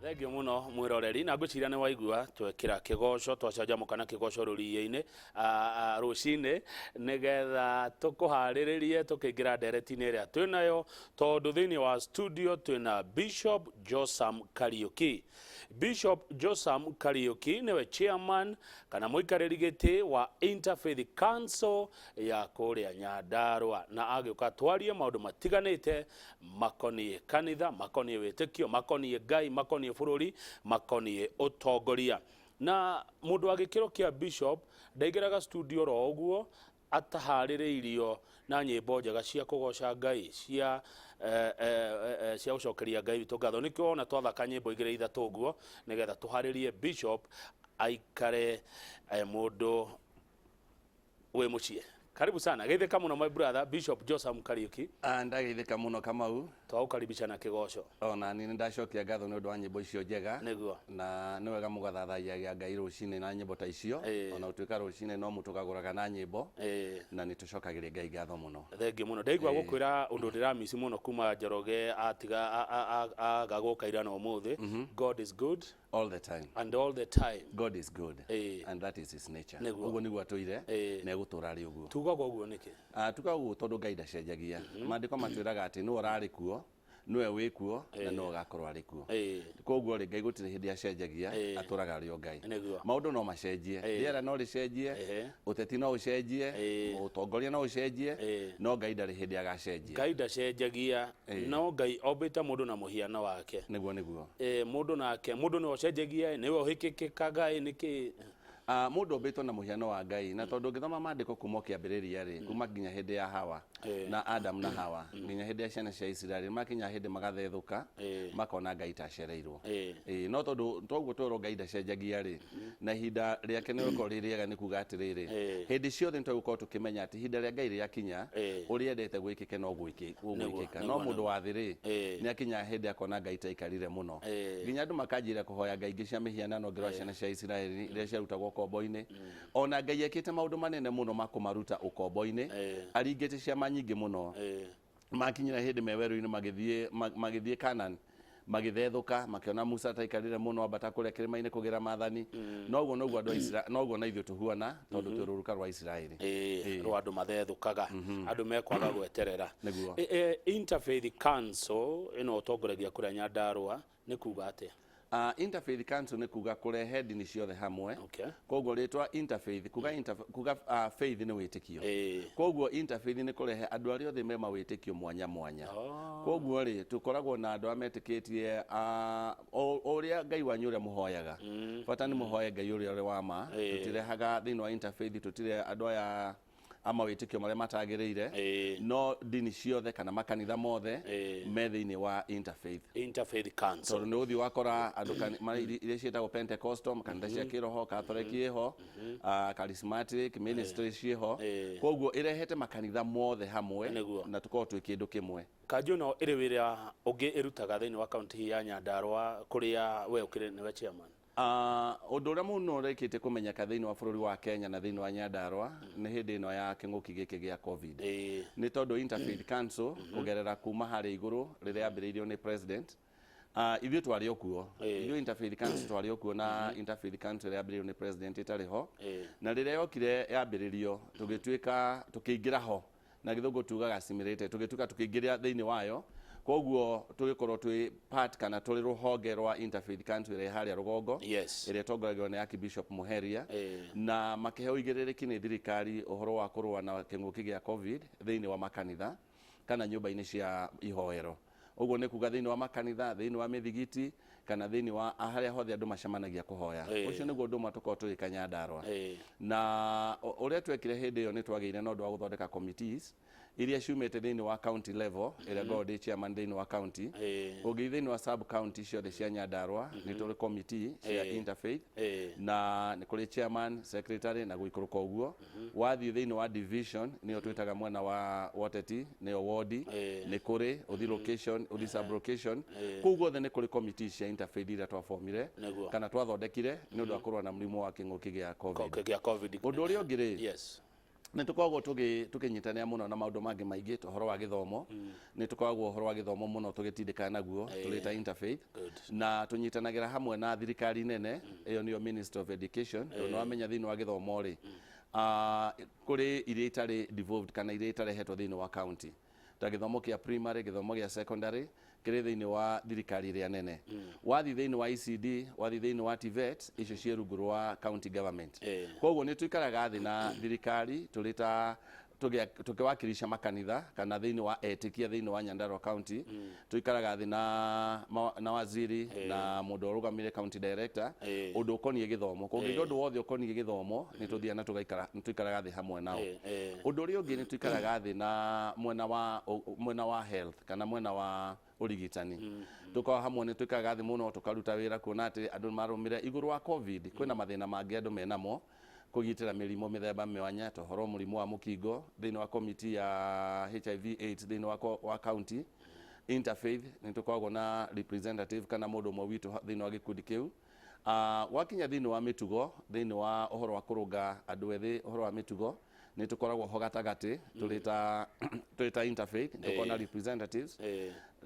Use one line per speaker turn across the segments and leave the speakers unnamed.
Thengiũ mũno mwĩroreri, na ngwĩciria nĩ waigua twekĩra kĩgoco, twacanjamũka na kĩgoco rũriĩ-inĩ rũcinĩ, nĩgetha tũkũharĩrĩrie tũkĩingĩra ndereti-inĩ ĩrĩa twĩnayo, tondũ thĩinĩ wa studio twĩna Bishop Josam Kariuki. Bishop Josam Kariuki nĩwe chairman kana mũikarĩri gĩtĩ wa Interfaith Council ya kũrĩa Nyandarua, na agĩũka twarie maũndũ matiganĩte makoniĩ kanitha, makoniĩ wĩtĩkio, makoniĩ Ngai, makoniĩ bũrũri, makoniĩ ũtongoria. Na mũndũ wa gĩkĩro kĩa bishop ndaingĩraga studio ro ũguo ataharĩrĩirio na nyĩmbo njega cia kũgoca Ngai, cia gũcokeria Ngai witũ ngatho. Nĩkĩo wona twathaka nyĩmbo igĩrĩ ithatũ ũguo, nĩgetha tũharĩrie bishop aikare mũndũ wĩ mũciĩ. Karibu sana, geithĩka mũno my brother Bishop Josam Kariuki.
Ah, ndageithĩka mũno, Kamau.
Twagũkaribisha na kĩgoco.
Ona niĩ nĩ ndacokia ngatho nĩ ũndũ wa nyĩmbo icio njega.
Nĩguo.
Na nĩ wega mũgathathayagia Ngai rũcinĩ na nyĩmbo ta icio. Ona gũtuĩka rũcinĩ no mũtũgagũraga na nyĩmbo. Na nĩ tũcokagĩria Ngai ngatho mũno.
Thengiũ mũno. Ndaigua gũkwĩra ũndũ ndĩramici mũno kuma Njoroge atiga aga gũka ira na ũmũthĩ. God is good.
All the time.
And all the time.
God is good. And that is his nature.
Nĩguo.
Ũguo nĩguo atũire na egũtũra arĩ ũguo.
Tugaga ũguo nĩkĩ?
Ah, tugaga ũguo tondũ Ngai ndacenjagia. Maandĩko matwĩraga atĩ nĩwe ũrarĩ kuo, nĩwe wĩ kuo na nĩwe ũgakorwo arĩ kuo. Koguo rĩ, Ngai gũtirĩ hĩndĩ acenjagia, atũraga arĩ o Ngai.
Nĩguo.
Maũndũ no macenjie, rĩera no rĩcenjie, ũteti no ũcenjie, ũtongoria no ũcenjie, no Ngai ndarĩ hĩndĩ agacenjia.
Ngai ndacenjagia, no Ngai ombĩte mũndũ na mũhiano wake.
Nĩguo nĩguo.
Mũndũ nake, mũndũ nĩwe ũcenjagia, nĩwe ũhĩkĩkĩkaga, nĩkĩ?
Ah, mũndũ ombĩtwo na mũhiano wa Ngai, na tondũ ũngĩthoma maandĩko kuma o kĩambĩrĩria rĩ, kuma nginya hĩndĩ ya Hawa na Adamu na Hawa, nginya hĩndĩ ya ciana cia Isiraeli, makinya hĩndĩ magathethũka, makona Ngai ta acereirwo. Ĩĩ, no tondũ toguo twerwo Ngai ndacenjagia rĩ, na ihinda rĩake nĩ rĩkorwo rĩ rĩega, nĩ kuga atĩrĩrĩ, hĩndĩ ciothe nĩ tũgũkorwo tũkĩmenya atĩ ihinda rĩa Ngai rĩakinya, ũrĩa endete gwĩkĩke no gũgwĩkĩka. No mũndũ wa thĩ rĩ, nĩ akinyaga hĩndĩ akona Ngai ta aikarire mũno, nginya andũ makanjĩra kũhoya ngai ingĩ cia mĩhianano. Ngĩrora ciana cia Isiraeli iria ciarutagwo ũkombo-inĩ, ona Ngai ekĩte maũndũ manene mũno ma kũmaruta ũkombo-inĩ, aringĩte ciama nyingĩ mũno, makinyĩra hĩndĩ me werũ-inĩ magĩthiĩ Canaan, magĩthethũka, makĩona Musa ataikarire mũno ambata kũrĩa kĩrĩma-inĩ kũgĩra maathani. Noguo noguo andũ a Isira noguo na ithuĩ tũhuana, tondũ twĩ rũruka rwa Isiraeli.
Rwa andũ mathethũkaga, andũ mekwaga gweterera.
Nĩguo.
Interfaith Council ĩno ũtongoragia kũrĩa Nyandarũa nĩ kuga atĩa?
Interfaith Council nĩ kuga kũrehe ndini ciothe hamwe. Koguo rĩtwa interfaith, kuga, kuga faith nĩ wĩtĩkio. Koguo interfaith nĩ kũrehe andũ arĩa othe me mawĩtĩkio mwanya mwanya. Koguo rĩ, tũkoragwo na andũ arĩa metĩkĩtie o ũrĩa Ngai wanyu ũrĩa mũhoyaga. Bata nĩ mũhoe Ngai ũrĩa ũrĩ wa ma. Tũtirehaga thĩinĩ wa interfaith, tũtirĩ andũ aya a mawĩtĩkio marĩa matagĩrĩire, no ndini ciothe kana makanitha mothe me thĩinĩ wa interfaith.
Interfaith Council.
Tondũ nĩ ũthiĩ wakora andũ iria ciĩtagwo Pentecostal, kanitha cia kĩroho, Catholic ĩho, Charismatic ministry ciĩho. Koguo ĩrehete makanitha mothe hamwe na tũkorwo twĩ kĩndũ kĩmwe.
Kanjũ ĩno ĩrĩ wĩra ũngĩ ĩrutaga thĩinĩ wa kaunti ya Nyandarua kũrĩa we ũkĩrĩ nĩwe chairman?
Ũndũ ũrĩa mũno ũrĩkĩtie kũmenyeka thĩinĩ wa bũrũri wa Kenya na thĩinĩ wa Nyandarua nĩ hĩndĩ ĩno ya kĩng'ũki gĩkĩ gĩa Covid. Nĩ tondũ Interfaith Council kũgerera kuma harĩa igũrũ rĩrĩa yambĩrĩirio nĩ President, ithuĩ twarĩ o kuo. Ithuĩ Interfaith Council twarĩ o kuo, na Interfaith Council ĩrĩa yambĩrĩirio nĩ President ĩtarĩ ho. Na rĩrĩa yokire yambĩrĩrio, tũgĩtuĩka tũkĩingĩra ho, na gĩthũngũ tugaga assimilated, tũgĩtuĩka tũkĩingĩra thĩinĩ wayo. Koguo tũgĩkorwo twĩ part kana tũrĩ rũhonge rwa Interfaith Council ĩrĩa ĩ harĩa rũgongo, ĩrĩa ĩtongoragio nĩ Archbishop Muheria, na makĩheo igĩrĩrĩki nĩ thirikari ũhoro wa kũrũa na kĩng'ũki gĩa Covid thĩinĩ wa makanitha kana nyũmba-inĩ cia ihoero. Ũguo nĩ kuga thĩinĩ wa makanitha, thĩinĩ wa mĩthigiti, kana thĩinĩ wa harĩa hothe andũ macemanagia kũhoya. Ũcio nĩguo ũndũ ũmwe tũkoragwo tũgĩka Nyandarua. Na ũrĩa twekire hĩndĩ ĩyo, nĩ twagĩire na ũndũ wa gũthondeka committees iria ciumĩte thĩinĩ wa county level, ĩrĩa ngoragwo ndĩ chairman thĩinĩ wa county. Ũngĩthiĩ thĩinĩ wa sub county ciothe cia Nyandarua, nĩ tũrĩ committee cia interfaith, na nĩ kũrĩ chairman, secretary na gũikũrũka ũguo. Wathiĩ thĩinĩ wa division, nĩyo twĩtaga mwena wa woteti, nĩyo wodi, nĩ kũrĩ ũthi location, ũthi sub location, kũu guothe nĩ kũrĩ committee cia interfaith iria twabomire kana twathondekire nĩ ũndũ wa kũrũa na mũrimũ wa kĩng'ũki gĩa Covid.
Gĩa Covid.
Ũndũ ũrĩa ũngĩ rĩ, Nĩ tũkoragwo tũkĩnyitanĩra mũno na maũndũ mangĩ maingĩ ta ũhoro wa gĩthomo. Nĩ tũkoragwo ũhoro wa gĩthomo mũno tũgĩtindĩkana naguo tũrĩ ta interfaith. Na tũnyitanagĩra hamwe na thirikari nene, ĩyo nĩyo Ministry of Education, tondũ nĩ wamenya thĩinĩ wa gĩthomo rĩ, kũrĩ iria itarĩ devolved kana iria itarehetwo thĩinĩ wa county, ta gĩthomo kĩa primary, gĩthomo gĩa secondary kĩrĩ thĩinĩ wa thirikari ĩrĩa nene. Wathiĩ thĩinĩ wa ECD, wathiĩ thĩinĩ wa TVET, icio ciĩ rungu rwa county government. Koguo nĩ tũikaraga thĩ na thirikari tũrĩ ta tũkĩwakilisha makanitha kana thĩinĩ wa etĩkia thĩinĩ wa Nyandarua County. Tũikaraga thĩ na waziri na mũndũ ũrũgamĩrĩire county director ũndũ ũkoniĩ gĩthomo. Kũngĩgĩa ũndũ wothe ũkoniĩ gĩthomo, nĩ tũthiaga na tũgaikara, nĩ tũikaraga thĩ hamwe nao. Ũndũ ũrĩa ũngĩ, nĩ tũikaraga thĩ na mwena wa health kana mwena wa ũrigitani. Tũkoragwo hamwe, nĩ tũikaraga thĩ mũno tũkaruta wĩra kuona atĩ andũ nĩ marũmĩrĩra igũrũ wa COVID. Kwĩna mathĩna mangĩ andũ menamo kũgitĩra mĩrimũ mĩthemba mĩwanya, ta ũhoro mũrimũ wa mũkingo. Thĩinĩ wa committee ya HIV AIDS thĩinĩ wa county interfaith, nĩ tũkoragwo na representative kana mũndũ ũmwe witũ thĩinĩ wa gĩkundi kĩu. Gwakinya thĩinĩ wa mĩtugo, thĩinĩ wa ũhoro wa kũrũnga andũ ethĩ ũhoro wa mĩtugo, nĩ tũkoragwo ho gatagatĩ tũrĩ ta interfaith, nĩ tũkoragwo na representatives.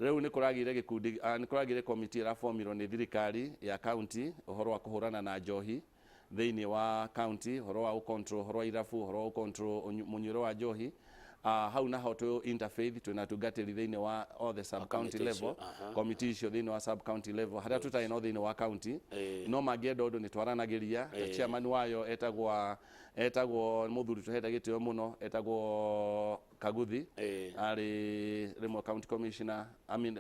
Rĩu nĩ kũragĩire gĩkundi, nĩ kũragĩire committee ĩrabomirwo nĩ thirikari ya county ũhoro wa kũhũrana na njohi thĩinĩ wa county, ũhoro wa gũcontrol ũhoro wa irabu, ũhoro wa gũcontrol mũnyuĩre wa njohi. Hau naho twĩ interfaith twĩna atungatĩri thĩinĩ wa all the sub county
committee icio,
level, committee icio thĩinĩ wa sub county level harĩa tũtarĩ no thĩinĩ wa county. No mangĩenda ũndũ nĩ twaranagĩria ta chairman wayo etagwo mũthuri tũhete gĩtĩo mũno, etagwo Kaguthi, arĩ rĩmwe county commissioner, I mean,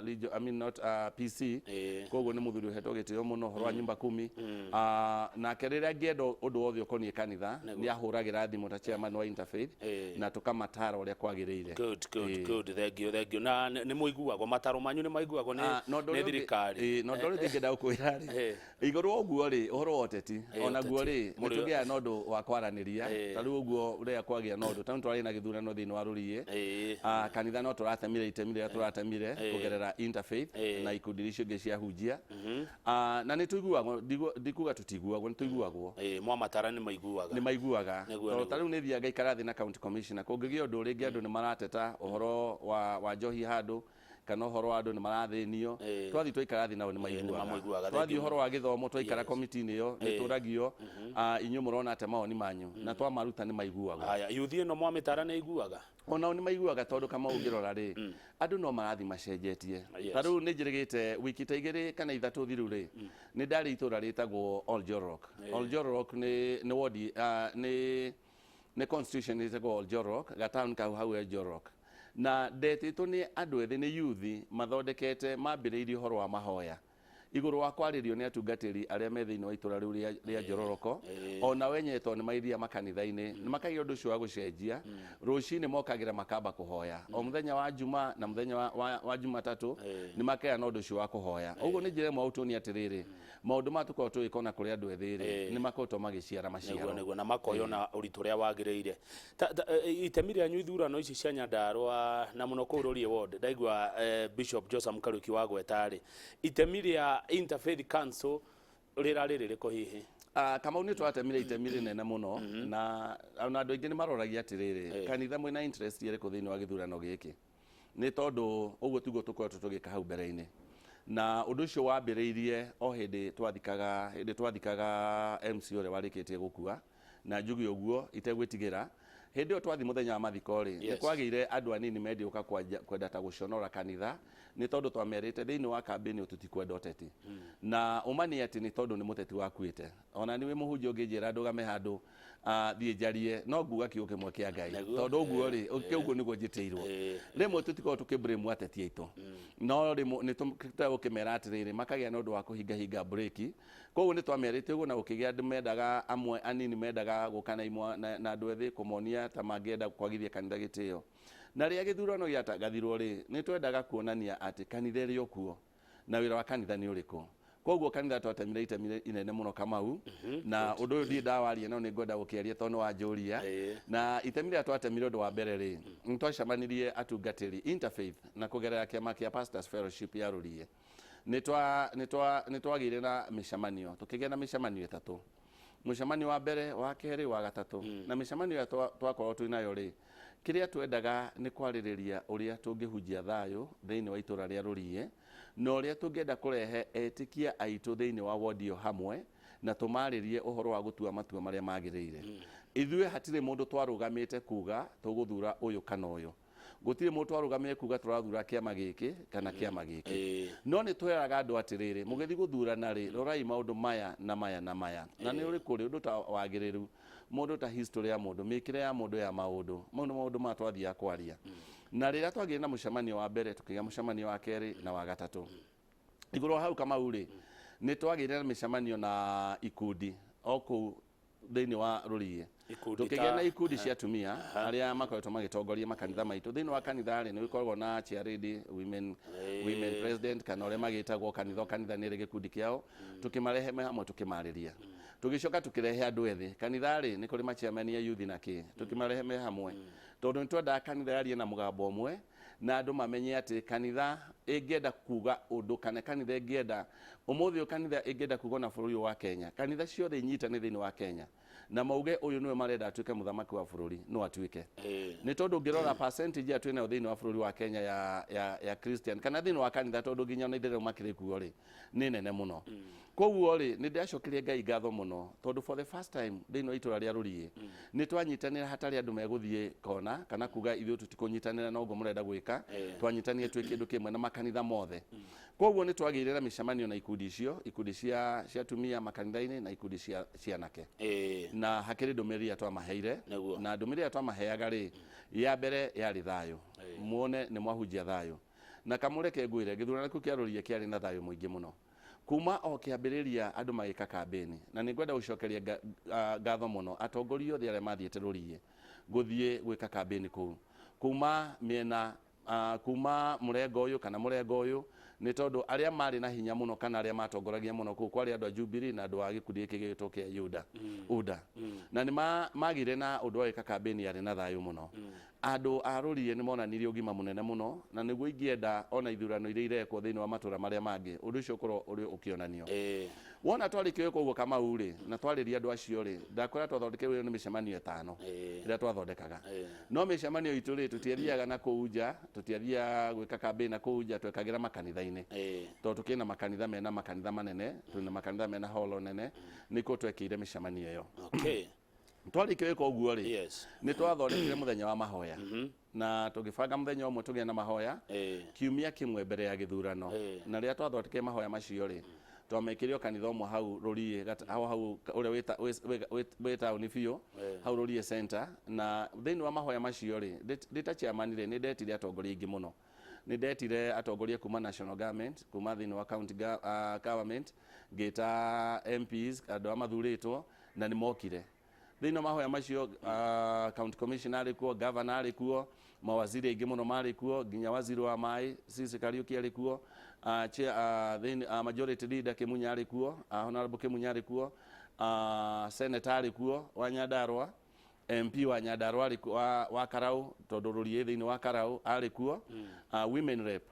region, I mean not PC. Koguo nĩ mũthuri ũhetwo gĩtĩo mũno ũhoro wa nyumba kumi. Nake rĩrĩa angĩenda ũndũ wothe ũkoniĩ kanitha, nĩ ahũragĩra thimũ ta chairman wa interfaith na tũkamatara ũrĩa kwagĩrĩire.
Good, good, good, thank you, thank you. Na nĩ mũiguagwo, mataro manyu nĩ maiguagwo nĩ
Ah, na ũndũ
nĩ
ũrĩa ũngĩ-
thirikari?
Na ũndũ ũrĩa ũngĩ ingĩenda gũkwĩra rĩ, igũrũ wa ũguo rĩ, ũhoro wa ũteti onaguo
ũteti.
rĩ, nĩ tũgĩaga na ũndũ wa kwaranĩria. Ta rĩu ũguo rĩrĩa kwagĩa na ũndũ, ta rĩu twarĩ na gĩthurano thĩinĩ wa rũriĩ, kanitha no tũratemire itemi rĩrĩa tũratemire kũgerera interfaith na ikundi icio ingĩ cia hunjia. Na nĩ tũiguagwo, ndikuga tũtiguagwo, nĩ tũiguagwo.
Mwamatara nĩ maiguaga.
Nĩ maiguaga.
Nĩguo,
Tondũ ta rĩu nĩ thiaga ngaikara thĩ na county commissioner, kũngĩgĩa ũndũ rĩngĩ andũ nĩ marateta ũhoro wa njohi handũ kana ũhoro wa andũ nĩ marathĩnio, twathiĩ twaikara thĩ nao nĩ maiguaga.
Nĩmaiguaga, thank
Twathiĩ
you.
ũhoro wa gĩthomo, twaikara komiti-inĩ ĩyo nĩ tũragio, inyuĩ mũrona atĩa, mawoni manyu, na twamaruta nĩ maiguaga.
Haya, yuthi ĩno mwamĩtara nĩ iguaga?
Onao nĩ maiguaga, tondũ kama ũngĩrora rĩ, andũ no marathiĩ macenjetie. Ta rĩu nĩ njĩrĩgĩte wiki ta 2 kana 3 thiru rĩ, nĩ ndarĩ itũra rĩtagwo Oljorok. Oljorok nĩ wodi, nĩ constitution ĩtagwo Oljorok, gataũni kau hau Oljorok, na ndetĩtwo nĩ andũ ethĩ, nĩ youth mathondekete, mambĩrĩirie ũhoro wa mahoya igũrũ wa kwarĩrio nĩ atungatĩri arĩa me thĩinĩ wa itũra rĩu rĩa Njororoko. Ona wenyewe tondũ nĩ maithia makanitha-inĩ, nĩ makagia ũndũ ũcio wa gũcenjia. Rũcinĩ mokagĩra makamba kũhoya o mũthenya wa Juma na mũthenya wa Jumatatũ, nĩ makagĩa na ũndũ ũcio wa kũhoya. Ũguo nĩ njĩra ĩmwe ũtuonia atĩrĩrĩ, maũndũ maya tũkoragwo tũgĩka ona kũrĩ andũ ethĩ rĩ, nĩ makoretwo magĩciara maciaro.
Nĩguo, na makoywo na ũritũ ũrĩa wagĩrĩire. Itemi rĩanyu ithurano ici cia Nyandarua na mũno kũu Rũriĩ ward, ndaigua Bishop Joseph Kariuki wagweta rĩ, itemi rĩa Interfaith Council rĩrarĩ rĩrĩkũ hihi?
Kamau, nĩ twatemire itemi rĩnene mũno, na ona andũ aingĩ nĩ maroragia atĩrĩrĩ, kanitha mwĩna interest ĩrĩkũ thĩinĩ wa gĩthurano gĩkĩ? Nĩ tondũ ũguo tiguo tũkoretwo tũgĩka hau mbere-inĩ, na ũndũ ũcio wambĩrĩirie o hĩndĩ twathikaga MC ũrĩa warĩkĩtie gũkua. Na njuge ũguo itegwĩtigĩra, hĩndĩ ĩyo twathi mũthenya wa mathiko rĩ, nĩ kwagĩire andũ anini mendire gũka kwenda ta gũconora kanitha, nĩ tondũ twamerĩte thĩinĩ wa kambĩni tũtikwenda ũteti. Na ũma nĩ atĩ nĩ tondũ nĩ mũteti wakuĩte, ona niĩ wĩ mũhunjia ũngĩnjĩra ndũgame handũ, thiĩ njarie, no nguga kiugo kĩmwe kĩa Ngai, tondũ ũguo rĩ, ũguo nĩguo njĩtĩirwo. Rĩmwe tũtikoragwo tũkĩblame ateti aitũ, no rĩmwe nĩ tũgũkĩmera atĩrĩrĩ, makagĩa na ũndũ wa kũhingahinga breki. Koguo nĩ twamerĩte ũguo, na gũkĩgĩa andũ mendaga, amwe anini mendaga gũka na imwa na andũ ethĩ kũmonia ta mangĩenda kwagithia kanitha gĩtĩo. Na rĩrĩa gĩthurano gĩatangathirwo rĩ, nĩ twendaga kuonania atĩ kanitha ĩrĩ o kuo na wĩra wa kanitha nĩ ũrĩkũ. Koguo kanitha twatemire itemi inene mũno, Kamau, na ũndũ ũyũ ndirĩ ndawaria, no nĩ ngwenda gũkĩaria tondũ nĩ wanjũria. Na itemi rĩrĩa twatemire, ũndũ wa mbere rĩ, nĩ twacemanirie atungatĩri interfaith na kũgerera kĩama kĩa Pastors Fellowship ya Rũriĩ, nĩ twagĩire na mĩcemanio, tũkĩgĩa na mĩcemanio ĩtatũ. Mũcemanio wa mbere, wa kerĩ, wa gatatũ, na mĩcemanio ĩrĩa twakorwo twĩ nayo rĩ, kĩrĩa twendaga nĩ kwarĩrĩria ũrĩa tũngĩhunjia thayũ thĩinĩ wa itũra rĩa Rũriĩ, na ũrĩa tũngĩenda kũrehe etĩkia aitũ thĩinĩ wa wodi ĩyo hamwe, na tũmarĩrie ũhoro wa gũtua matua marĩa magĩrĩire. Ithuĩ hatirĩ mũndũ twarũgamĩte kuga tũgũthura ũyũ kana ũyũ. Gũtirĩ mũndũ twarũgamĩte kuga tũrathura kĩama gĩkĩ kana kĩama gĩkĩ. No nĩ tweraga andũ atĩrĩrĩ, mũgĩthiĩ gũthurana rĩ, rorai maũndũ maya na maya na maya. Na nĩ ũrĩkũ rĩ, ũndũ ta wagĩrĩru, mũndũ ta history ya mũndũ, mĩkĩre ya mũndũ ya maũndũ, mau nĩ maũndũ ma twathiaga kwaria. Na rĩrĩa twagĩire na mũcemanio wa mbere, tũkĩgĩa mũcemanio wa kerĩ na wa gatatũ. Igũrũ wa hau Kamau rĩ, nĩ twagĩire na mĩcemanio na ikundi o kũu thĩinĩ wa Rũriĩ.
Ikundi
Tũkĩgĩa na ikundi cia atumia arĩa makoretwo magĩtongoria makanitha maitũ. Thĩinĩ wa kanitha rĩ, nĩ gũkoragwo na chair lady, women president, kana ũrĩa magĩtagwo kanitha o kanitha nĩ ĩrĩ gĩkundi kĩao. Tũkĩmarehe me hamwe tũkĩmarĩria. Tũgĩcoka tũkĩrehe andũ ethĩ. Kanitha rĩ, nĩ kũrĩ ma chairman ya youth na kĩ. Tũkĩmarehe me hamwe. Tondũ nĩ twendaga kanitha yarie na mũgambo ũmwe, na andũ mamenye atĩ kanitha ĩngĩenda kuga ũndũ, kana kanitha ĩngĩenda ũmũthĩ ũyũ, kanitha ĩngĩenda kuga na bũrũri ũyũ wa Kenya, kanitha ciothe inyitane thĩinĩ wa Kenya na mauge ũyũ nĩwe marenda atuĩke mũthamaki wa bũrũri, no atuĩke. Nĩ tondũ ũngĩrora percentage ĩrĩa twĩnayo thĩinĩ wa bũrũri wa Kenya ya Christian kana thĩinĩ wa kanitha, tondũ nginya ona itherũ makĩrĩ kuo rĩ, nĩ nene mũno. Koguo rĩ, nĩ ndĩracokeria Ngai ngatho mũno, tondũ for the first time thĩinĩ wa itũra rĩa Rũriĩ nĩ twanyitanĩra hatarĩ andũ megũthiĩ kona kana kuga ithuĩ tũtikũnyitanĩra na ũguo mũrenda gwĩka. Twanyitanire twĩ kĩndũ kĩmwe na makanitha mothe. Koguo nĩ twagĩire na mĩcemanio na ikundi icio, ikundi cia atumia makanitha-inĩ na ikundi cia cianake. Na hakĩrĩ ndũmĩrĩri ĩrĩa twamaheire. Na ndũmĩrĩri ĩrĩa twamaheaga rĩ, ya mbere yarĩ thayũ. Muone nĩ mwahunjia thayũ. Na kamũreke ngwĩre, gĩthurano kĩu kĩa Rũriĩ kĩarĩ na thayũ mũingĩ mũno kuma o kĩambĩrĩria andũ magĩka kambĩni. Na nĩ ngwenda gũcokeria ngatho mũno atongoria othe arĩa mathiĩte Rũriĩ gũthiĩ gwĩka kambĩni kũu, kuma mĩena, kuma mũrengo ũyũ kana mũrengo ũyũ, nĩ tondũ arĩa marĩ na hinya mũno kana arĩa matongoragia mũno kũu kwarĩ andũ a Jubilee na andũ a gĩkundi gĩkĩ gĩgĩtwo kĩa UDA. Na nĩ magĩire na ũndũ wa gwĩka kambĩni yarĩ na thayũ mũno. Andũ a Rũriĩ nĩ monanirie ũgima mũnene mũno, na nĩguo ingĩenda ona ithurano iria irekwo thĩinĩ wa matũra marĩa mangĩ ũndũ ũcio ũkorwo ũrĩ ũkĩonanio. Wona twarĩkia gwĩka ũguo Kamau rĩ, na twarĩria andũ acio rĩ, ndakwĩra twathondekire nĩ mĩcemanio 5 ĩrĩa twathondekaga. No mĩcemanio itũ rĩ, tũtiathiaga na kũu nja, tũtiathiaga gwĩka kambĩni na kũu nja, twekagĩra makanitha-inĩ. Tondũ tũkĩrĩ na makanitha mena makanitha manene, twĩna makanitha mena holo nene, nĩkuo twekĩire mĩcemanio ĩyo. Twarĩkia gwĩka ũguo rĩ, nĩ twathondekire mũthenya wa mahoya, na tũgĩbanga mũthenya ũmwe tũgĩe na mahoya kiumia kĩmwe mbere ya gĩthurano. Na rĩrĩa twathondekire mahoya macio rĩ, twamekĩire o kanitha ũmwe hau Rũriĩ, hau hau ũrĩa wĩ taũni biũ, hau Rũriĩ center. Na thĩinĩ wa mahoya macio rĩ, ndĩ ta chairman rĩ, nĩ ndetire atongoria aingĩ mũno. Nĩ ndetire atongoria kuma national government, kuma thĩinĩ wa county government, ngĩta MPs, andũ arĩa mathurĩtwo, na nĩ mokire thĩinĩ wa mahoya macio. County commissioner arĩ kuo, governor arĩ kuo, mawaziri aingĩ mũno marĩ kuo, nginya waziri wa maĩ Sisi Kariuki arĩ kuo, chair, thĩinĩ, majority leader Kimunya arĩ kuo, honorable Kimunya arĩ kuo, senator arĩ kuo wa Nyandarua, MP wa Nyandarua arĩ kuo, wa Karau, tondũ Rũriĩ thĩinĩ wa Karau arĩ kuo, women rep,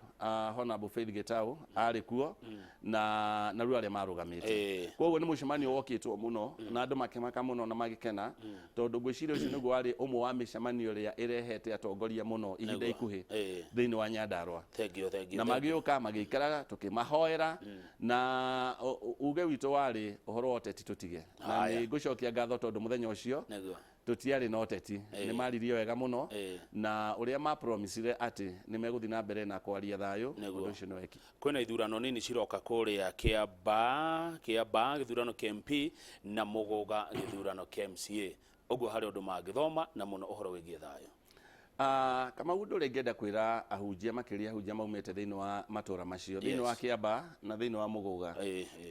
honorable Faith Gitau arĩ kuo, na rĩu arĩa marũgamĩte. Koguo nĩ mũcemanio wokĩtwo mũno na andũ makĩmaka mũno na magĩkena, tondũ ngwĩciria ũcio nĩguo warĩ ũmwe wa mĩcemanio ĩrĩa ĩrehete atongoria mũno ihinda ikuhĩ thĩinĩ wa Nyandarua.
Thank you, thank you.
Na
Thank you.
magĩũka magĩikaraga tũkĩmahoera, na uge witũ warĩ ũhoro wa ũteti tũtige. Na nĩ ngũcokia ngatho tondũ mũthenya ũcio tũtiarĩ na ũteti, nĩ maririe wega mũno, na ũrĩa mapromisire atĩ nĩ megũthiĩ na mbere na kwaria thayũ, ũndũ ũcio nĩ weki.
Kwĩna ithurano nini ciroka kũrĩa Kĩamba, Kĩamba gĩthurano kĩa MP na Mũgũga gĩthurano kĩa MCA. Ũguo harĩ ũndũ mangĩthoma na mũno ũhoro wĩgiĩ thayũ.
Kamau, ũndũ ũrĩa ingĩenda kwĩra ahunjia, makĩria ahunjia maumĩte thĩinĩ wa matũra macio, thĩinĩ wa Kĩamba na thĩinĩ wa Mũgũga,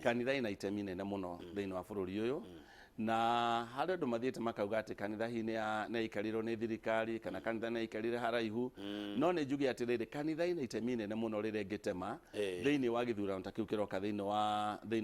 kanitha ĩna itemi nene mũno thĩinĩ wa bũrũri ũyũ. Na harĩ andũ mathiĩte makauga atĩ kanitha hihi nĩ yaikarĩrwo nĩ thirikari, kana kanitha nĩ yaikarire haraihu. No nĩ njuge atĩrĩrĩ, kanitha ĩna itemi nene mũno rĩrĩa ĩngĩtema thĩinĩ wa gĩthurano ta kĩu kĩroka thĩinĩ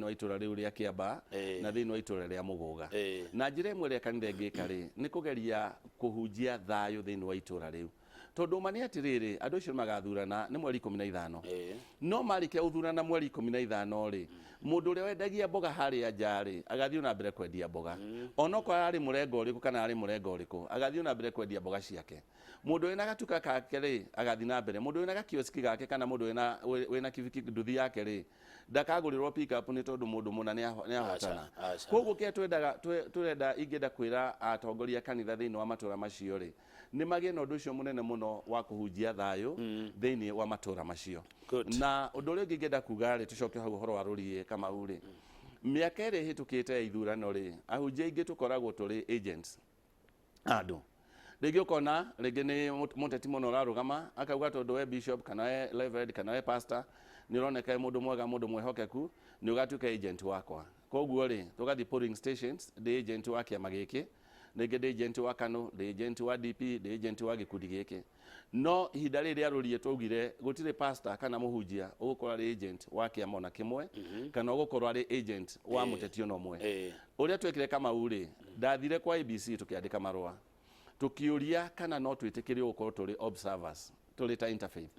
wa itũra rĩu rĩa Kĩamba na thĩinĩ wa itũra rĩa Mũgũga. Na njĩra ĩmwe ĩrĩa kanitha ĩngĩka rĩ, nĩ kũgeria kũhunjia thayũ thĩinĩ wa itũra rĩu. Tondũ ma nĩ atĩrĩrĩ, andũ acio magathurana nĩ mweri 15.
Ĩĩ.
No marĩkia gũthurana mweri 15 rĩ, mũndũ ũrĩa wendagia mboga harĩa nja rĩ, agathiĩ na mbere kwendia mboga. Onokorwo ararĩ mũrengo ũrĩkũ kana arĩ mũrengo ũrĩkũ, agathiĩ na mbere kwendia mboga ciake. Mũndũ wĩna gatuka kake rĩ, agathiĩ na mbere. Mũndũ wĩna gakioski gake kana mũndũ wĩna kibiki nduthi yake rĩ, ndakagũrĩrwo pick up nĩ tondũ mũndũ mũna nĩ ahotana.
Aca, aca.
Koguo kĩrĩa twendaga, tũrenda, ingĩenda kwĩra atongoria a kanitha thĩinĩ wa matũra macio rĩ, nĩ magĩe na ũndũ ũcio mũnene mũno wa kũhunjia thayũ thĩinĩ wa matũra macio.
Good.
Na ũndũ ũrĩa ũngĩ ingĩenda kuga rĩ, tũcoke hau ũhoro wa rũriĩ Kamau rĩ, mĩaka ĩrĩa ĩhĩtũkĩte ya ithurano rĩ, ahunjia aingĩ tũkoragwo tũrĩ agents andũ. Rĩngĩ ũkona rĩngĩ nĩ mũteti mũno ũrarũgama akauga tondũ we bishop kana we reverend kana we pastor nĩ ũroneka wĩ mũndũ mwega, mũndũ mwĩhokeku, nĩ ũgatuĩka agent wakwa. Koguo rĩ, tũgathiĩ polling stations, ndĩ agent wa kĩama gĩkĩ, rĩngĩ ndĩ agent wa KANU, ndĩ agent wa DP, ndĩ agent wa gĩkundi gĩkĩ. No ihinda rĩrĩ rĩa rũriĩ twaugire gũtirĩ pastor kana mũhunjia ũgũkorwo arĩ agent wa kĩama ona kĩmwe, kana ũgũkorwo arĩ agent wa mũteti ona ũmwe. Ũrĩa twekire Kamau rĩ, ndathire kwa ABC tũkĩandĩka marũa, tũkĩũria kana no twĩtĩkĩrio gũkorwo tũrĩ observers, tũrĩ ta interfaith,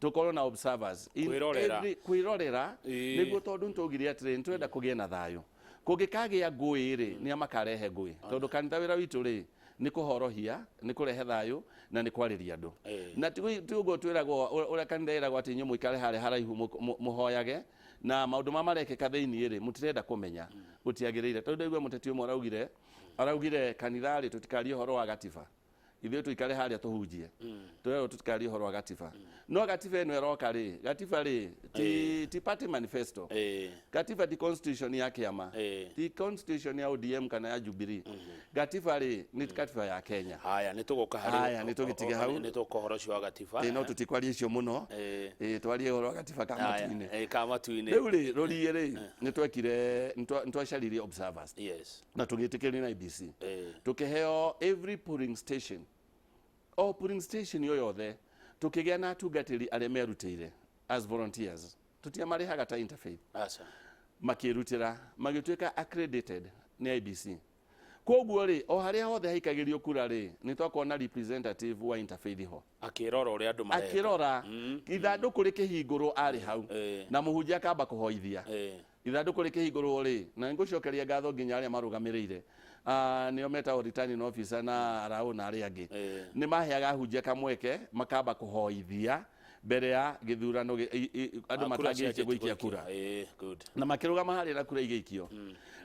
tũkorwo na observers in
Kwĩrorera.
Kwĩrorera.
Ĩĩ.
Nĩguo tondũ nĩtwaugire atĩrĩ, nĩtũrenda kũgĩe na thayũ. Kũngĩkagĩa ngũĩ rĩ, nĩa makarehe ngũĩ? Tondũ kanitha wĩra witũ rĩ, nĩ kũhorohia, nĩ kũrehe thayũ na nĩ kwarĩria andũ.
Ĩĩ.
Na ti ũguo twĩragwo ũrĩa kanitha ĩragwo atĩ inyuĩ mũikare harĩa haraihu mũhoyage na maũndũ ma marekĩka thĩinĩ rĩ, mũtirenda kũmenya. Gũtiagĩrĩire, tondũ ndaigua mũteti ũmwe araugire kanitha rĩ, tũtikarie ũhoro wa gatiba, ithuĩ tũikare harĩa tũhunjie, twĩrwo tũtikarie ũhoro wa gatiba. No gatiba ĩno ĩroka rĩ, gatiba rĩ ti party manifesto.
Ĩĩ.
Gatiba ti constitution ya kĩama,
Ĩĩ.
ti constitution ya ODM kana ya Jubilee. Gatiba rĩ, nĩ gatiba ya Kenya.
Haya, nĩ tũgũka harĩ
Haya, nĩ tũgĩtige hau.
Nĩ tũgũka ũhoro ũcio wa gatiba.
Ĩĩ, no tũtikwaria icio mũno.
Ĩĩ.
Ĩĩ, twarie ũhoro wa gatiba ka
Haya,
matu-inĩ.
ĩĩ, ka matu-inĩ.
Rĩu rĩ, rũriĩ rĩ, nĩ twekire, nĩ twacaririe observers na tũgĩtĩkĩrio na IEBC.
Ĩĩ.
Tũkĩheo every polling station, o polling station yo yothe, tũkĩgĩa na atungatĩri arĩa merutĩire as volunteers. Tũtiamarĩhaga ta interfaith.
Aca.
Makĩrutĩra, magĩtuĩka accredited nĩ IEBC. Koguo rĩ, o harĩa hothe haikagĩrio kura rĩ, nĩ twakorwo na representative wa interfaith ho
akĩrora ũrĩa andũ mareka.
Akĩrora ithandũkũ rĩkĩhingũrwo arĩ hau,
Ĩĩ.
na mũhunjia akamba kũhoithia.
Ĩĩ.
Ithandũkũ rĩkĩhingũrwo rĩ, na nĩngũcokeria ngatho nginya arĩa marũgamĩrĩire, nĩo metagwo returning officer na araũ na arĩa angĩ,
Ĩĩ.
nĩ maheaga ahunjia kamweke makamba kũhoithia mbere ya gĩthurano andũ
Ah, kura
matangĩrĩtie
cianjĩtie
gũikia kura.
Ĩĩ, good.
Na makĩrũgama harĩa na kura igĩikio.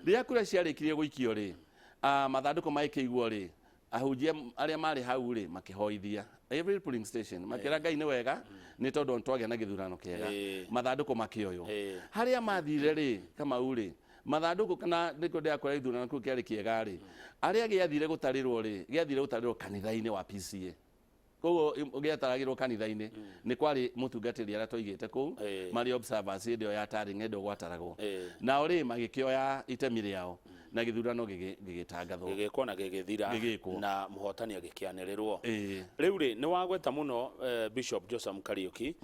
Rĩrĩa kura ciarĩkirie gũikio rĩ, mathandũkũ magĩkĩigwo rĩ, ahunjia arĩa marĩ hau rĩ, makĩhoithia every polling station, makĩra Ngai nĩ wega nĩ tondũ twagĩa na gĩthurano kĩega.
Ĩĩ.
Mathandũkũ makĩoywo.
Ĩĩ.
Harĩa mathire rĩ, Kamau rĩ, mathandũkũ kana nĩkĩo ndĩrakora gĩthurano kĩu kĩarĩ kĩega rĩ, arĩa gĩathire gũtarĩrwo rĩ, gĩathire gũtarĩrwo kanitha-inĩ wa PCA. Koguo gĩataragĩrwo kanitha-inĩ, nĩ kwarĩ mũtungatĩri arĩa twaigĩte kũu
Ĩĩ.
marĩ observers hĩndĩ ĩyo ya tarĩng, hĩndĩ ĩyo gwataragwo.
Ĩĩ.
Nao rĩ, magĩkĩoya itemi rĩao na gĩthurano gĩgĩtangathwo.
Gĩgĩkwo na gĩgĩthira.
Gĩgĩkwo.
Na mũhotani agĩkĩanĩrĩrwo.
Ĩĩ.
Rĩu rĩ, nĩ wagweta mũno, Bishop Joseph Kariuki,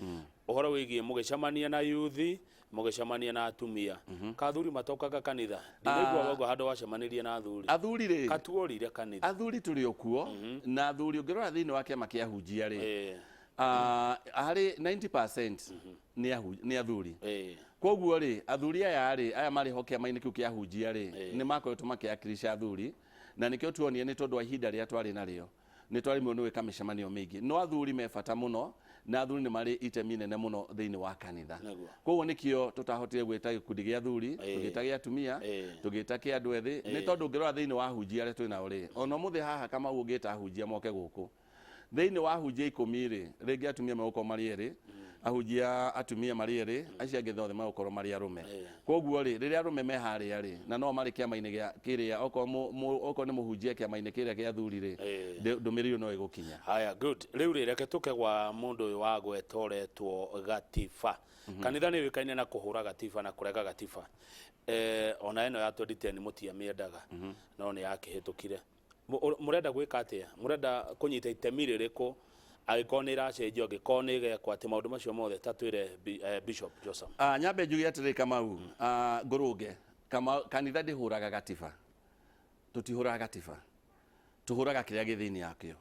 ũhoro wĩgiĩ mũgĩcemania na yuthi, mũgĩcemania na atumia. Ka athuri matokaga kanitha? Ndinaigua waigua handũ wacemanirie na athuri.
Athuri rĩ,
Katuorire kanitha.
Athuri tũrĩ o kuo, na athuri ũngĩrora thĩinĩ wa kĩama kĩa ahunjia rĩ,
Ĩĩ.
Harĩ 90% nĩ athuri.
Ĩĩ.
Koguo rĩ, athuri aya rĩ, aya marĩ ho kĩama-inĩ kĩu kĩa ahunjia rĩ, nĩ makoretwo makĩakirisha athuri, na nĩkĩo tuonire nĩ tondũ wa ihinda rĩrĩa twarĩ narĩo nĩ twaremirwo nĩ gwĩka mĩcemanio mĩingĩ. No athuri me bata mũno, na athuri nĩ marĩ itemi nene mũno thĩinĩ wa kanitha.
Nĩguo.
Koguo nĩkĩo tũtahotire gwĩta gĩkundi gĩa athuri, tũgĩta gĩa atumia,
Ĩĩ.
tũgĩta kĩa andũ ethĩ, nĩ tondũ ũngĩrora thĩinĩ wa ahunjia arĩa twĩ nao rĩ, ona ũmũthĩ haha Kamau ũngĩta ahunjia moke gũkũ, thĩinĩ wa ahunjia 10 rĩ, rĩngĩ atumia megũkorwo marĩ erĩ, ahunjia atumia marĩ erĩ, acio angĩ othe megũkorwo marĩ arũme. Koguo rĩ, rĩrĩa arũme me harĩa rĩ, na no marĩ kĩama-inĩ gĩa kĩrĩa, okorwo nĩ mũhunjia kĩama-inĩ kĩrĩa kĩa athuri rĩ,
Ĩĩ.
ndũmĩrĩri ĩyo no ĩgũkinya.
Haya, good. Rĩu rĩ, reke tũke gwa mũndũ ũyũ wa gweta ũretwo gatiba. Kanitha nĩ ũĩkaine na kũhũra gatiba na kũrega gatiba. Ona ĩno ya 2010 mũtiamĩendaga, no nĩ yakĩhĩtũkire. Mũrenda gwĩka atĩa? Mũrenda kũnyita itemi rĩrĩkũ angĩkorwo nĩ ĩracenjio, angĩkorwo nĩ ĩgekwo atĩ maũndũ macio mothe? Ta twĩre, Bishop Joseph.
Nyambe njuge atĩrĩ Kamau, ngũrũnge kanitha ndĩhũraga gatiba. Tũtihũraga gatiba, tũhũraga kĩrĩa gĩ thĩinĩ yakĩo.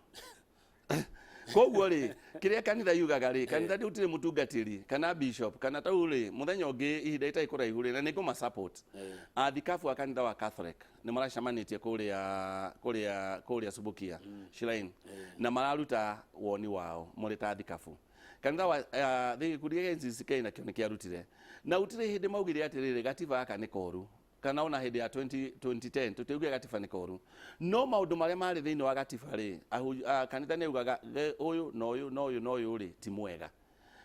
Koguo rĩ, kĩrĩa kanitha yugaga rĩ, kanitha ndĩrutire mũtungatĩri kana bishop kana tau rĩ, mũthenya ũngĩ ihinda itarĩ kũraihu rĩ, na nĩ ngũma support athikabu a kanitha wa Catholic nĩ maracemanĩtie kũrĩa Subukia Shrine, na mararuta woni wao mũrĩ ta athikabu. Kanitha wa gĩkundi gĩa NCCK nakĩo nĩ kĩarutire, na gũtirĩ hĩndĩ maugire atĩrĩrĩ, gatiba gaka nĩ koru, kana ona hĩndĩ ya 20 2010 tũtiaugire gatiba nĩ koru, no maũndũ marĩa marĩ thĩinĩ wa gatiba rĩ, kanitha nĩ augaga ũyũ na ũyũ na ũyũ na ũyũ rĩ ti mwega,